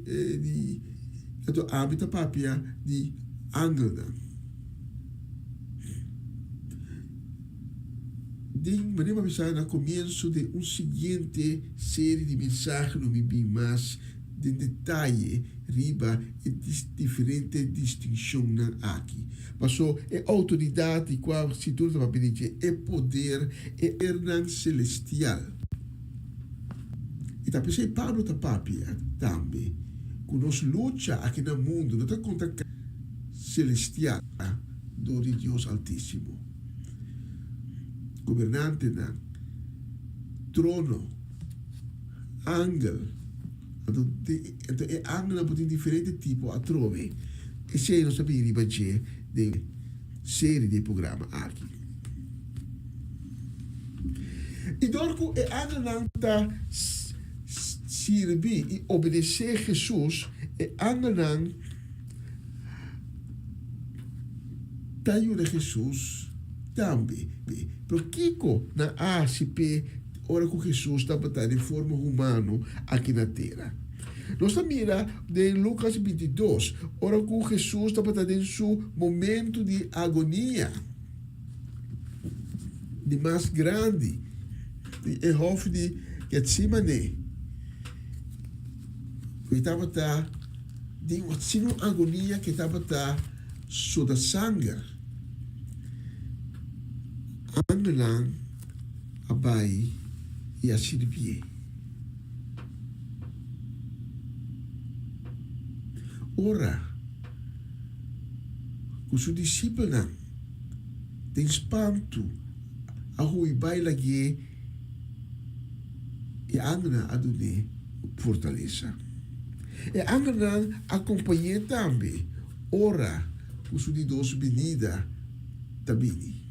Speaker 4: di anto ami ta papia di angelnan. Den manera mi a bisa na komienso den un siguiente serie di mensahe lo mi bin mas den detaye riba e diferente distinshonnan aki. Paso e outoridat di kua Skritura ta papia di dje, e poder, e podernan selestial. I ta p'esei Pablo ta papia tambe ku nos lucha aki na mundu no ta kontra selestial dor di Dios Altísimo. Gobernantenan, trono, angel, anto anto e angelnan por tin diferente tipo atrobe. Esei nos ta bini riba dje den seri di e programa aki. I dor ku e angelnan ta sirbi i obedesé Hesus, e angelnan ta yuda Hesus tambe. Pero kiko nan a hasi p'e ora ku Hesus tabata den forma humano aki na tera? Nos ta mira den Lukas 22, ora ku Hesus tabata den su momentu di agonia di mas grandi, di e hof di Getsemane, ku e tabata den asina un agonia ku e tabata soda sanger. Angelnan a bai i a sirbié. Ora ku su disipelnan den spantu a hui bai lag'é, e angelnan a dun'é fortalesa. E angelnan a kompañ'é tambe ora ku su di dos binida ta bini.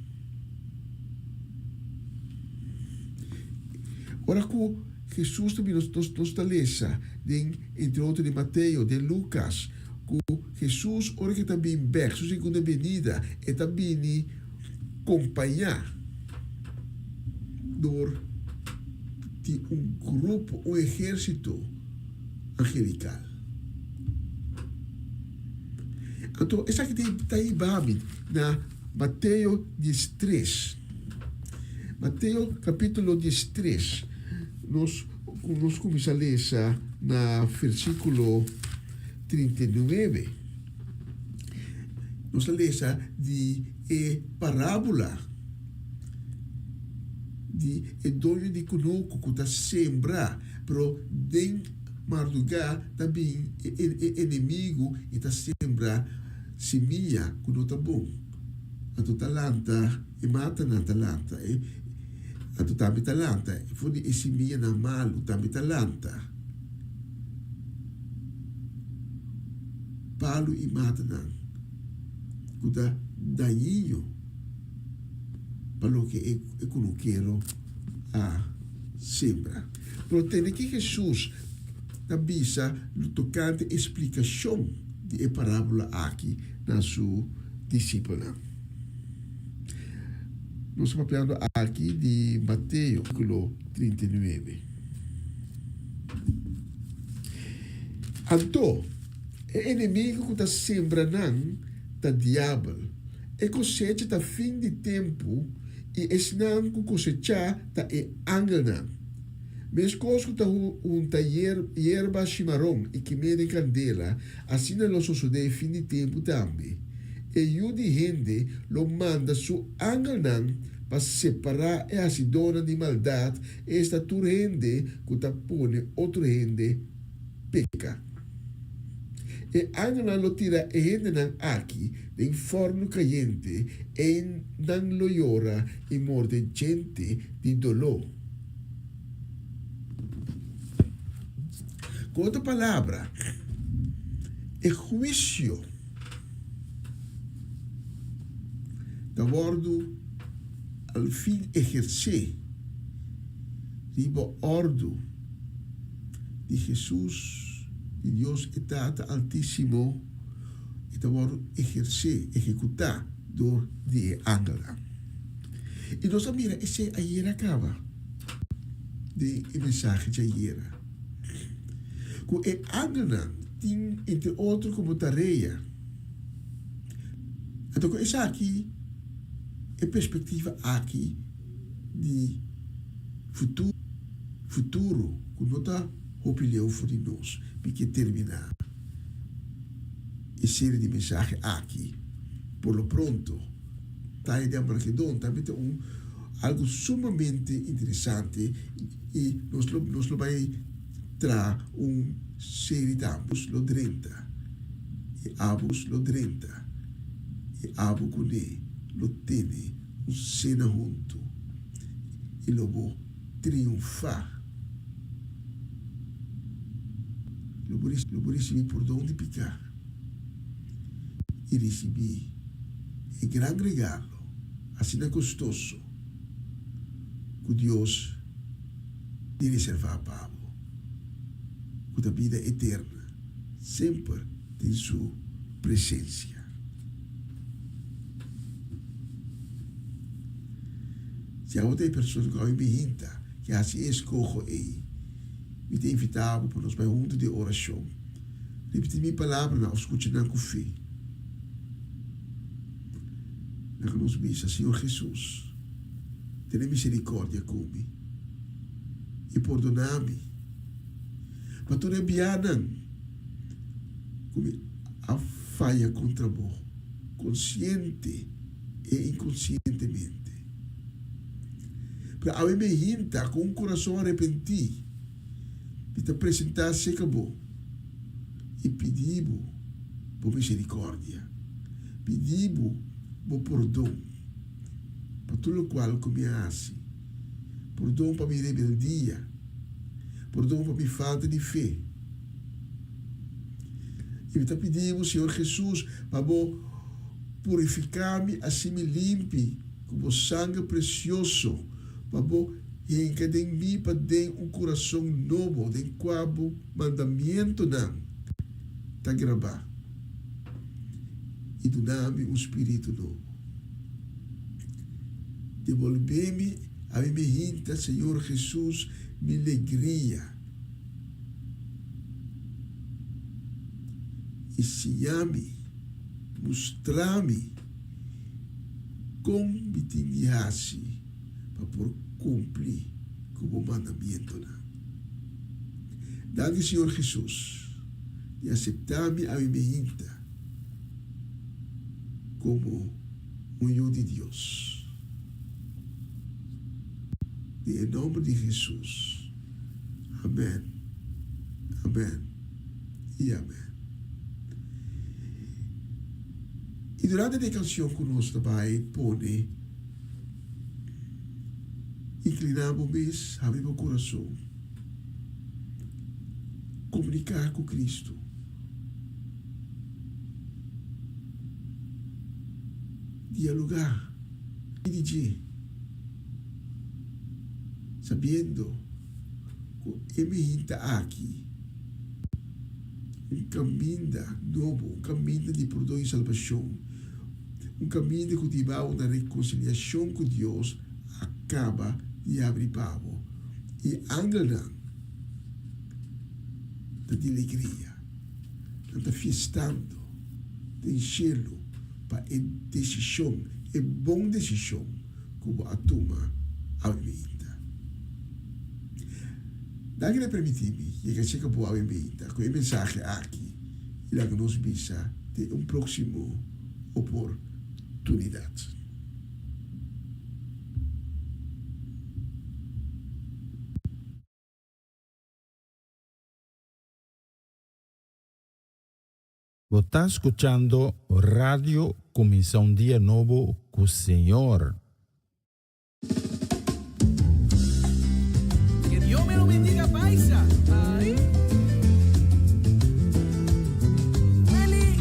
Speaker 4: Ora ku Hesus ta bini, nos ta lesa den, entre otro, den Mateo, den Lukas, ku Hesus ora ku e ta bin bèk, su segunda benida, e ta bini kompañá dor di un grupo, un ehérsito angelikal. Anto esaki ta hiba mi na Mateo diestres. Mateo capítulo diestres, nos nos cuminsa lesa na versículo 39. Nos ta lesa di e parábola di e doño di kunuku ku ta sembra, pero den mardugá ta bin e enemigu i ta sembra simia ku no ta bon. Anto ta lanta, e matanan ta lanta, e anto tambe ta lanta for di e simianan malu tambe ta lanta palu i matanan ku ta dañino pa loke e kunukero a sembra. Pero tende ki Hesus ta bisa tokante e splikashon di e parábola aki na su disipelnan. Nos ta papiando aki di Mateo kapítulo 39. Anto, e enemigu ku ta sembra nan ta Diabel. E kosecha ta fin di tempu i esnan ku kosechá ta e angelnan. Meskos ku ta hunta yerba shimaron i kim'é den kandela, asina lo sosodé e fin di tempu tambe. E Yu di hende lo manda su angelnan pa separá e hasidónan di maldat, esta tur hende ku ta pone otro hende peka. E angelnan lo tira e hendenan aki den fòrnu kayente, ei nan lo yora i morde djente di doló. Ku otro palabra, e huisio ta wòrdu al fin ehersé riba òrdu di Hesus, di Dios e Tata Altísimo, e ta wòrdu ehersé, ehekutá, dor di e angelnan. I nos a mira esei ayera kaba den e mensahe djayera, ku e angelnan tin entre otro komo tarea. Anto ku esaki, e perspektiva aki di futuro, futuro ku no ta hopi leu for di nos, mi ke terminá e serie di mensahe aki por lo pronto. Bataya di Armagedon tambe ta un algu sumamente interesante i nos lo nos lo bai traha un serie tambe. Nos lo drenta i abo nos lo drenta i abo kuné lo tene un sena huntu i lo bo triunfá. Lo bo lo bo risibí pordon di piká i risibí e gran regalo asina kostoso ku Dios di reservá pa bo, ku ta bida eterna semper den su presensia. Si abo ta e persona ku awe bihinta ke hasi e eskoho ei, mi ta invitá bo pa nos bai huntu den orashon. Ripití mi palabranan òf skucha nan ku fe. Laga nos bisa, Señor Hesus, tene miserikòrdia ku mi i pordoná mi pa tur e bianan ku mi a faya kontra Bo, konsiente e inkonsientemente. Pero awe mi hinta ku un kurason arepentí, mi ta presentá serka Bo i pidi Bo Bo miserikòrdia, pidi Bo Bo pordon pa tur lokual ku mi a hasi, pordon pa mi rebeldia, pordon pa mi falta di fe. I mi ta pidi Bo, Señor Hesus, pa Bo purifiká mi, hasi mi limpi ku Bo sanger presioso, pa Bo hinka den mi paden un kurason nobo den kua Bo mandamientonan ta grabá, i duna mi un spiritu nobo. Debolbé mi ami mi hinta, Señor Hesus, mi legria. I siña mi, mustra mi kon mi tin di hasi pa por kumpli ku bo mandamientonan. Danki Señor Hesus di aseptá mi awe meinta komo un yu di Dios. Den e nomber di Hesus. Amen, amen i amen. I durante di e kanshon ku nos ta bai pone, inkliná bo mes, habri bo kurason, komuniká ku Kristu. Dialogá, pidi dje. Sabiendo ku e mihinta aki un kaminda nobo, un kaminda di pordon i salbashon, un kaminda ku ta hiba bo na rekonsiliashon ku Dios a kaba di habri pa bo. I angelnan ta di alegria, nan ta fiestando den shelu pa e desishon, e bon desishon ku bo a tuma awe meinta. Danki na permití mi yega cheka bo awe meinta ku e mensahe aki i laga nos bisa den un próksimo oportunidat.
Speaker 1: Bo ta skuchando Radio Kuminsá un Dia Nobo ku Señor.
Speaker 2: Que Dios me lo bendiga paisa. Ay. Welly.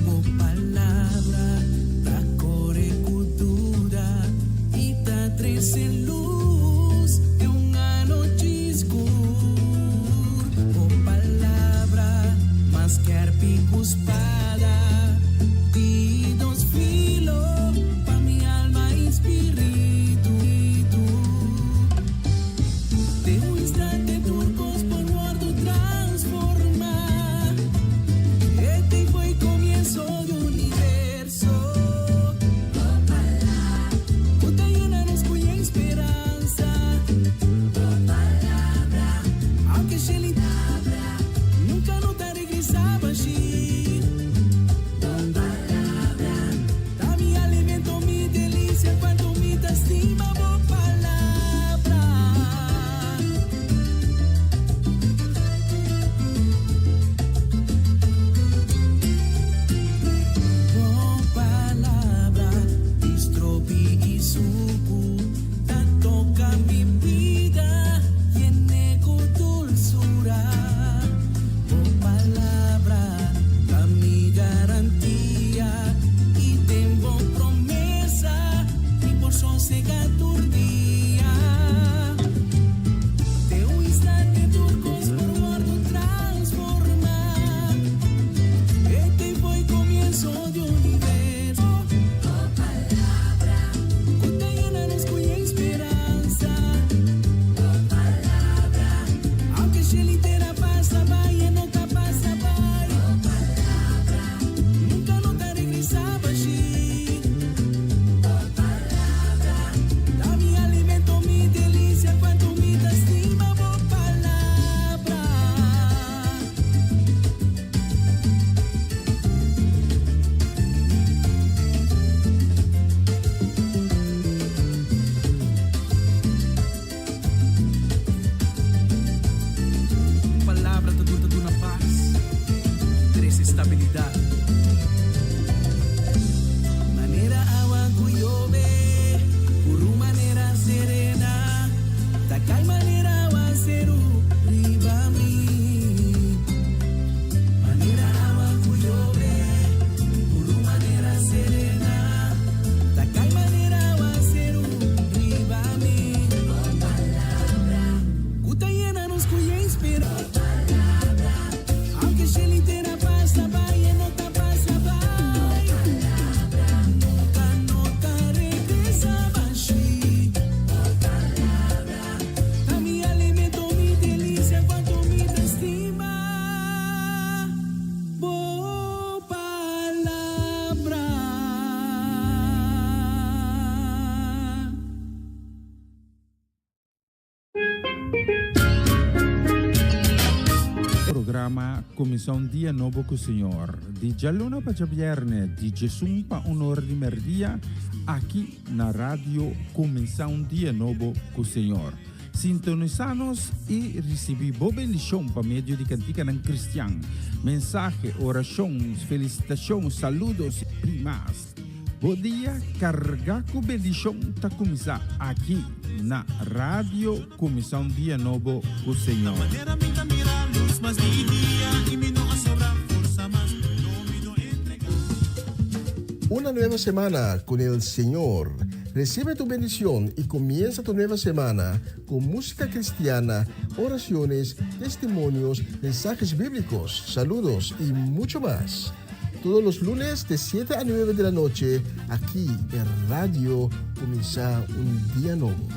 Speaker 2: Bo palabra ta kore ku duda i ta trese lus den un anochi skur. Bo palabra mas skerpi ku spada di dos filo pa mi alma i spiritu. Den un instante tur kos por wòrdu transformá. Ete foi komienso di universo. Bo palabra ku ta yena nos ku yen speransa. Bo palabra, aunke sheli nunka no ta regresá bashí. Bo palabra ta mi alimento, mi delicia, kuantu mi ta stima bo palabra. Bo palabra di stropi i suku ta toka mi bida, yen'é ku dulsura. Bo palabra ta mi garantia i den bo promesa mi por sosegá tur dia. Den un instante tur kos por wòrdu transformá. Ete foi komienso di universo. Bo palabra ku ta yena nos ku yen speransa. Bo palabra, aunke shel i tera pasa bai, e no ta pasa bai. Bo palabra nunka no ta regresá bashí. Bo palabra ta mi alimento, mi delicia, kuantu mi ta stima bo palabra.
Speaker 6: Palabra ta duna duna pas, trese stabilidat.
Speaker 2: Manera awa ku yobe, puru manera serena, ta kai manera awaseru riba mi. Manera awa ku yobe, puru manera serena, ta kai manera awaseru riba mi. Bo palabra ku ta yena nos ku yen speransa. Aunke shel i tera pasa bai, e no ta pasa bai. Nunka no ta regresa bashí. Ta mi alimento, mi delicia, kuantu mi ta stima bo palabra.
Speaker 1: Programa Kuminsá un Dia Nobo ku Señor, di djaluna pa djabièrnè, di djesun pa un ora di mèrdia, aki na Radio Kuminsá un Dia Nobo ku Señor. Sintonisá nos i risibí bo bendishon pa medio di kantikanan kristian, mensahe, orashon, felisitashon, saludos i mas. Bo dia carga cu bendicion ta cuminsa aki na Radio Cuminsa un Dia Nobo cu Señor.
Speaker 4: Una nueva semana con el Señor. Recibe tu bendición y comienza tu nueva semana con música cristiana, oraciones, testimonios, mensajes bíblicos, saludos y mucho más. Todos los lunes de 7 a 9 de la noche, aquí en Radio Comienza un Día Nuevo.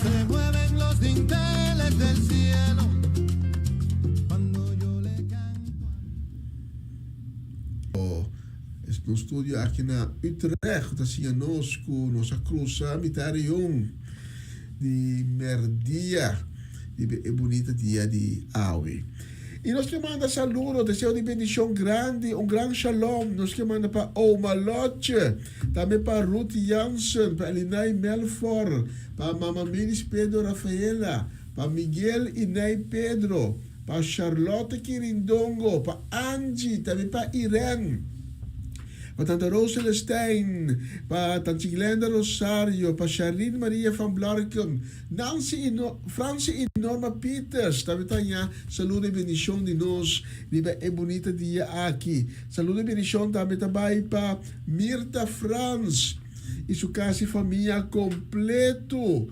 Speaker 3: Se mueven los dinteles del cielo cuando yo le canto.
Speaker 4: Nos studio aki na Utrecht ta siña nos ku nos a krusa mitar rion. di merdia riba e bunita dia di awe. I nos ke manda saludo, deseo di bendishon grandi, un gran shalom nos ke manda pa Oma Lotje, tambe pa Ruth Jansen, pa Elinay Melfor, pa Mama Miris Pedro Rafaela, pa Miguel i Ney Pedro, pa Charlotte Kirindongo, pa Angie, tambe pa Irene, pa Tanta Rose Celestijn, pa Tanchi Glenda Rosario, pa Charlene Maria van Blarkum, Nancy i no, Francie i Norma Peters tambe ta haña saludo i bendishon di nos riba e bunita dia aki. Saludo i bendishon tambe ta bai pa Mirta Frans i su kas i famia kompleto.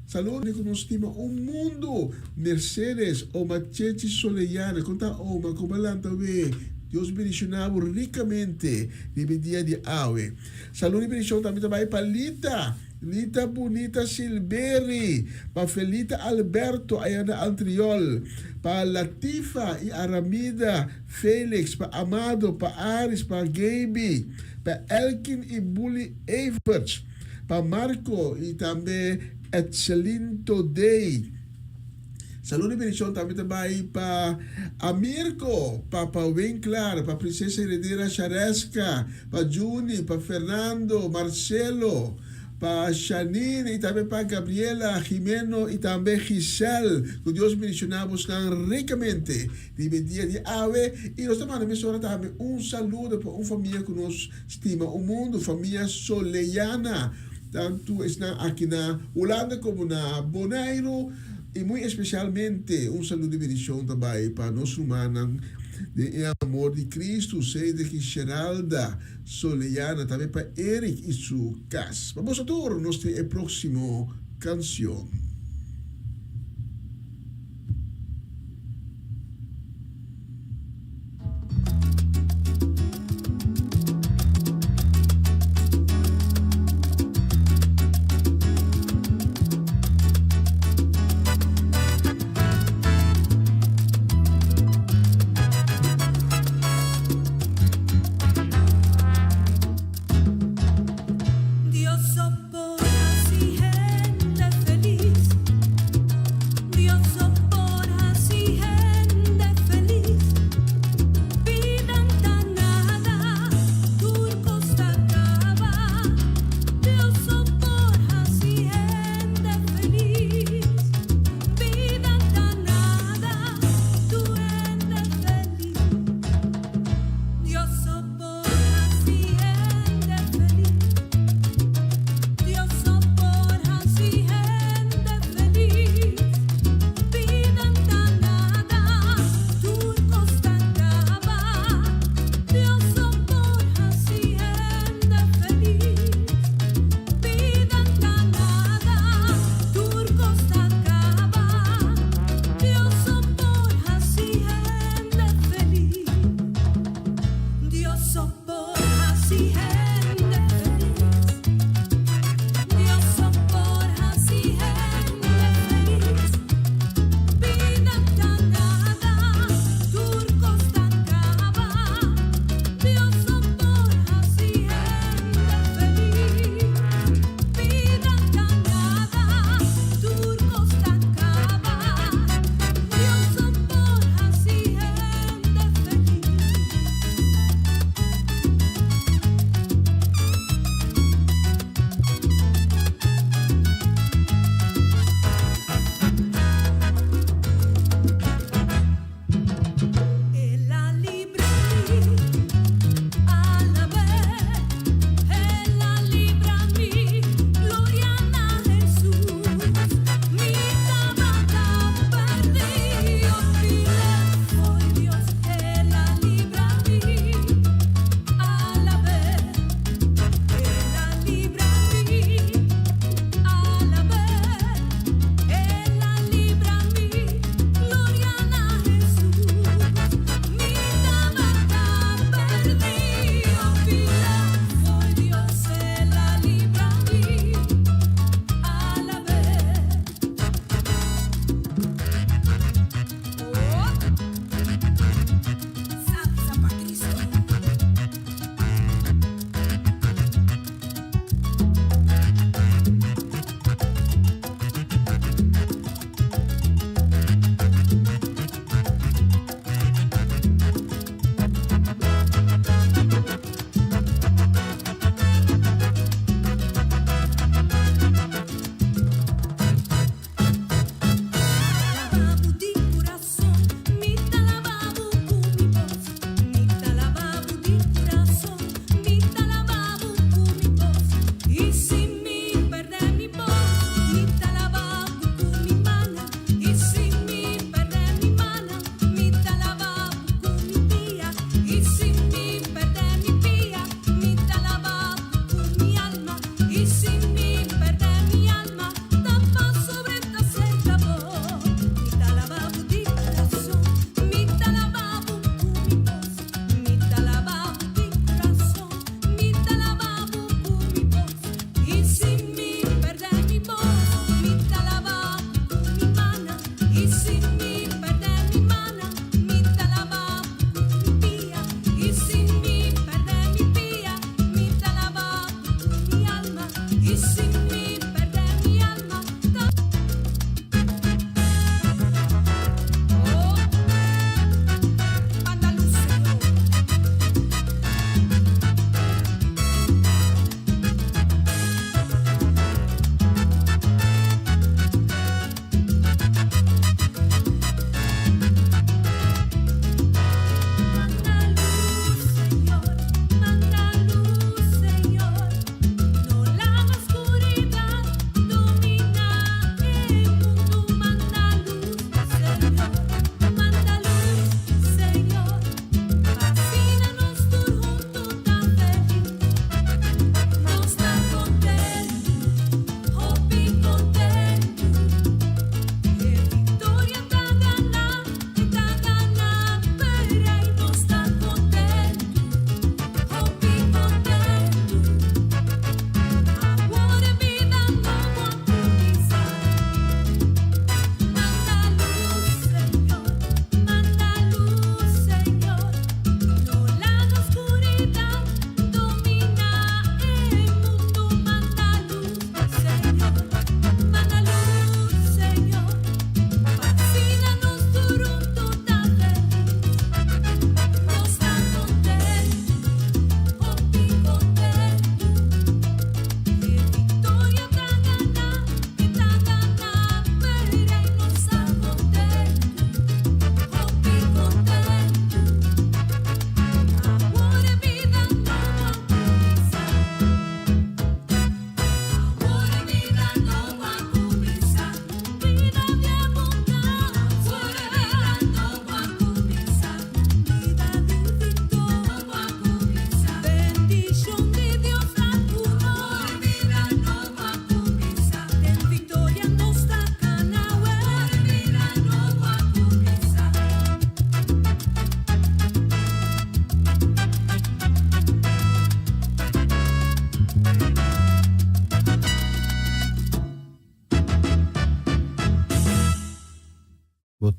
Speaker 4: Saludo ku nos stima un mundu. Mercedes, Oma Chechi Soleyana, kon ta Oma? Kon bo a lanta we? Dios bendishoná bo rikamente riba e dia di awe. Saludo i bendishon tambe ta bai pa Lita. Lita Bunita Silberi, pa Felita Alberto aya na Antriol, pa Latifa i Aramida Felix, pa Amado, pa Aris, pa Gaby, pa Elkin i Bully Everts, pa Marco i tambe Etselin Todey. Salud i bendicion tambe ta bai pa Amirko, pa pa Winklar, pa Princesa Heredera Shareska, pa Juni, pa Fernando, Marcelo, pa Shanine i tambe pa Gabriela, Jimeno i tambe Giselle. Ku Dios bendiciona bosnan ricamente riba e dia di awe. I nos ta manda mesora tambe un saludo pa un famia ku nos stima un mundu, famia Soleyana. Tantu esnan aki na Hulanda komo na Boneiru i muy espesialmente un saludo di bendishon ta bai pa nos rumannan den e amor di Kristu, Cedric i Sheralda Soleyana, tambe pa Eric i su kas. Pa boso tur nos tin e próksimo kansion.
Speaker 2: Dios so por hasi hende felis.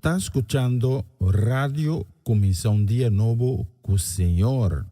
Speaker 1: ta skuchando Radio Kuminsá un Dia Nobo ku Señor.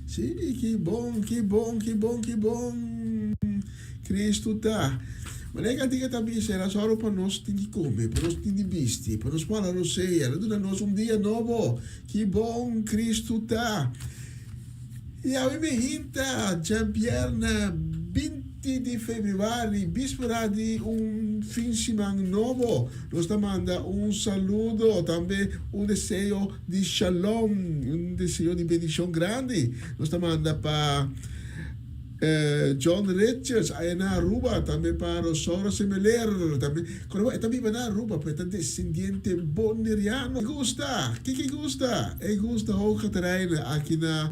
Speaker 4: Sí, ki bon, ki bon, ki bon, ki bon Cristo ta. Manera e kantika ta bisa, El a sòru pa nos tin di kome, pa nos tin di bisti, pa nos por hala rosea, El a duna nos un dia nobo. Ki bon Cristo ta. I awe mi hinta djabièrnè 20 di febrüari, bíspera di un fin siman nobo. Nos ta manda un saludo, tambe un deseo di shalom, un deseo di bendicion grandi. Nos ta manda pa John Richards aya na Aruba, tambe pa Rosaura Semeler, tambe Kòrda bo, e ta biba na Aruba, pero e ta desendiente boneriano. E gusta! Kiko e gusta? E gusta Hoge Terreinen aki na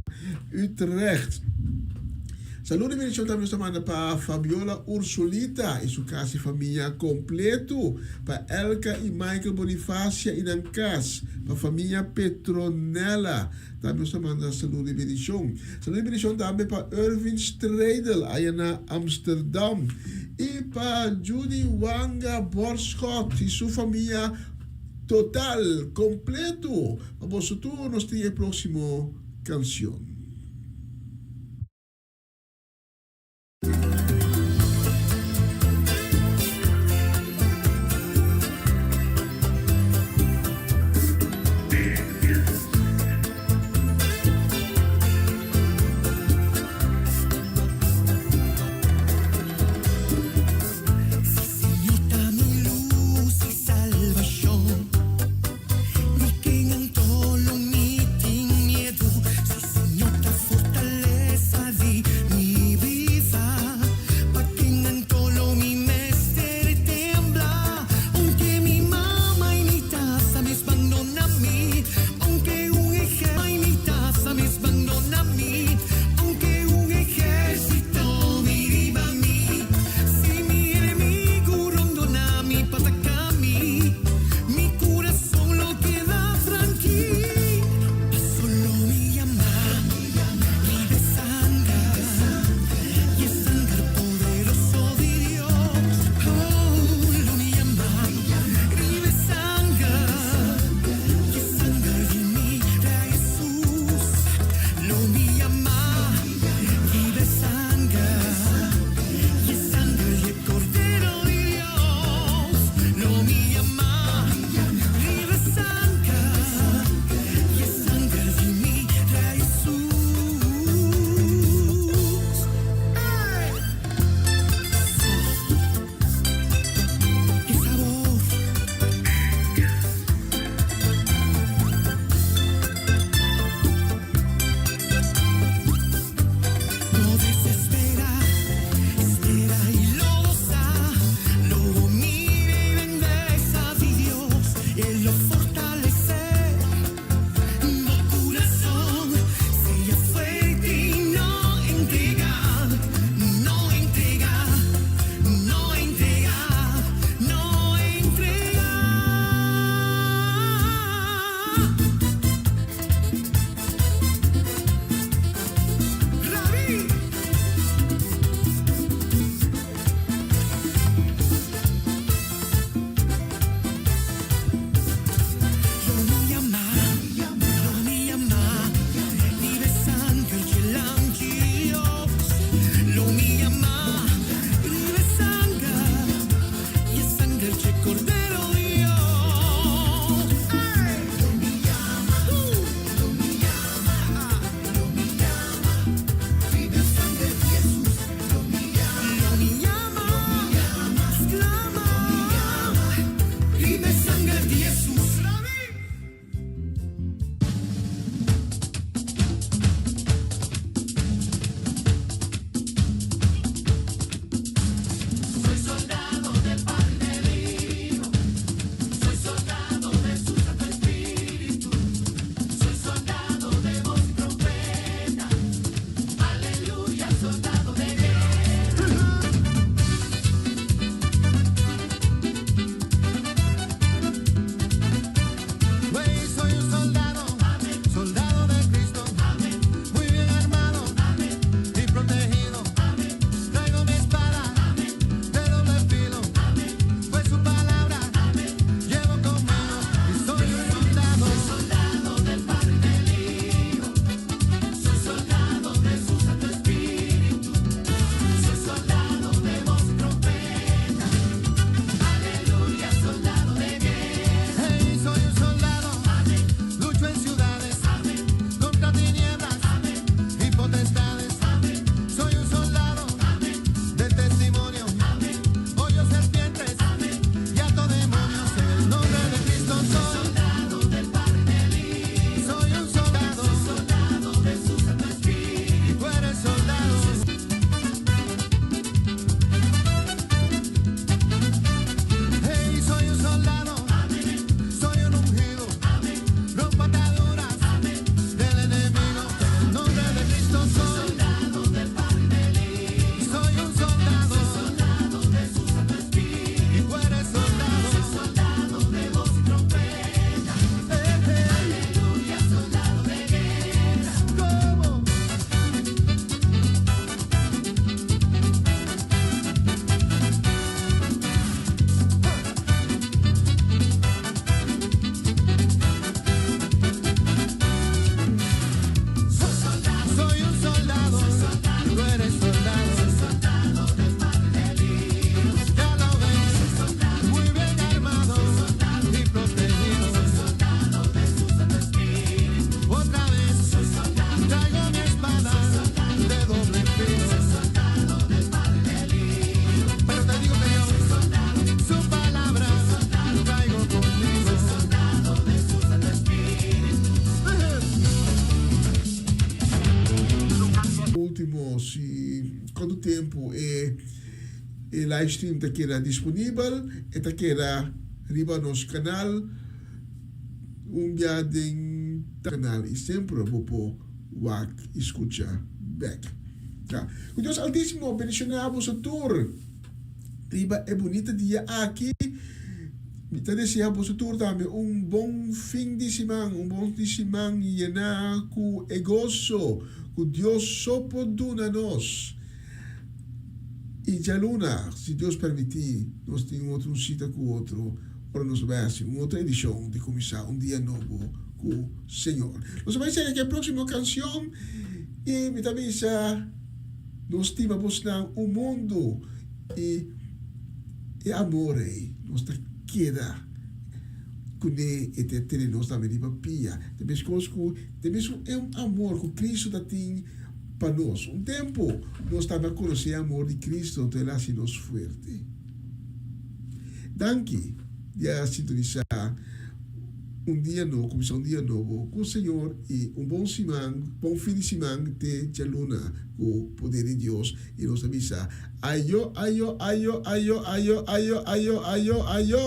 Speaker 4: Utrecht. Saludo y bendicion tambe nos ta manda pa Fabiola Ursulita y su cas y famia completo, pa Elka y Michael Bonifacia y nan cas, pa famia Petronella tambe nos ta manda saludo y bendicion. Saludo y bendicion tambe pa Ervin Streidel aya na Amsterdam y pa Judy Wanga Borschot y su famia total completo. Pa boso tur nos tin e proximo cancion.
Speaker 2: Si Señor
Speaker 4: E livestream ta keda disponibel, e ta keda riba nos kanal un bia den kanal i semper bo por wak i skucha bek. Ta. Ku Dios Altísimo bendishoná boso tur riba e bunita dia aki. Mi ta deseá boso tur tambe un bon fin di siman, un bon di siman yená ku e goso ku Dios so por duna nos. I djaluna, si Dios permití, nos tin un otro un sita ku otro ora nos ta bai hasi un otro edishon di Kuminsá un Dia Nobo ku Señor. Nos ta bai sega ku e próksimo kanshon i mi ta bisa nos stima bosnan un mundu i e amor ei nos ta keda kuné e ta tene nos tambe riba pia. Ta meskos ku ta e mesun amor ku Cristo ta tin Pa nos. Un tempu nos tabata konosé e amor di Cristo, anto el a hasi nos fuerte. Danki di a sintonisá Un Dia Nobo, kuminsá un dia nobo ku Señor i un bon siman, bon fin di siman te djaluna ku poder di Dios i nos ta bisa ayo ayo ayo ayo ayo ayo ayo ayo ayo.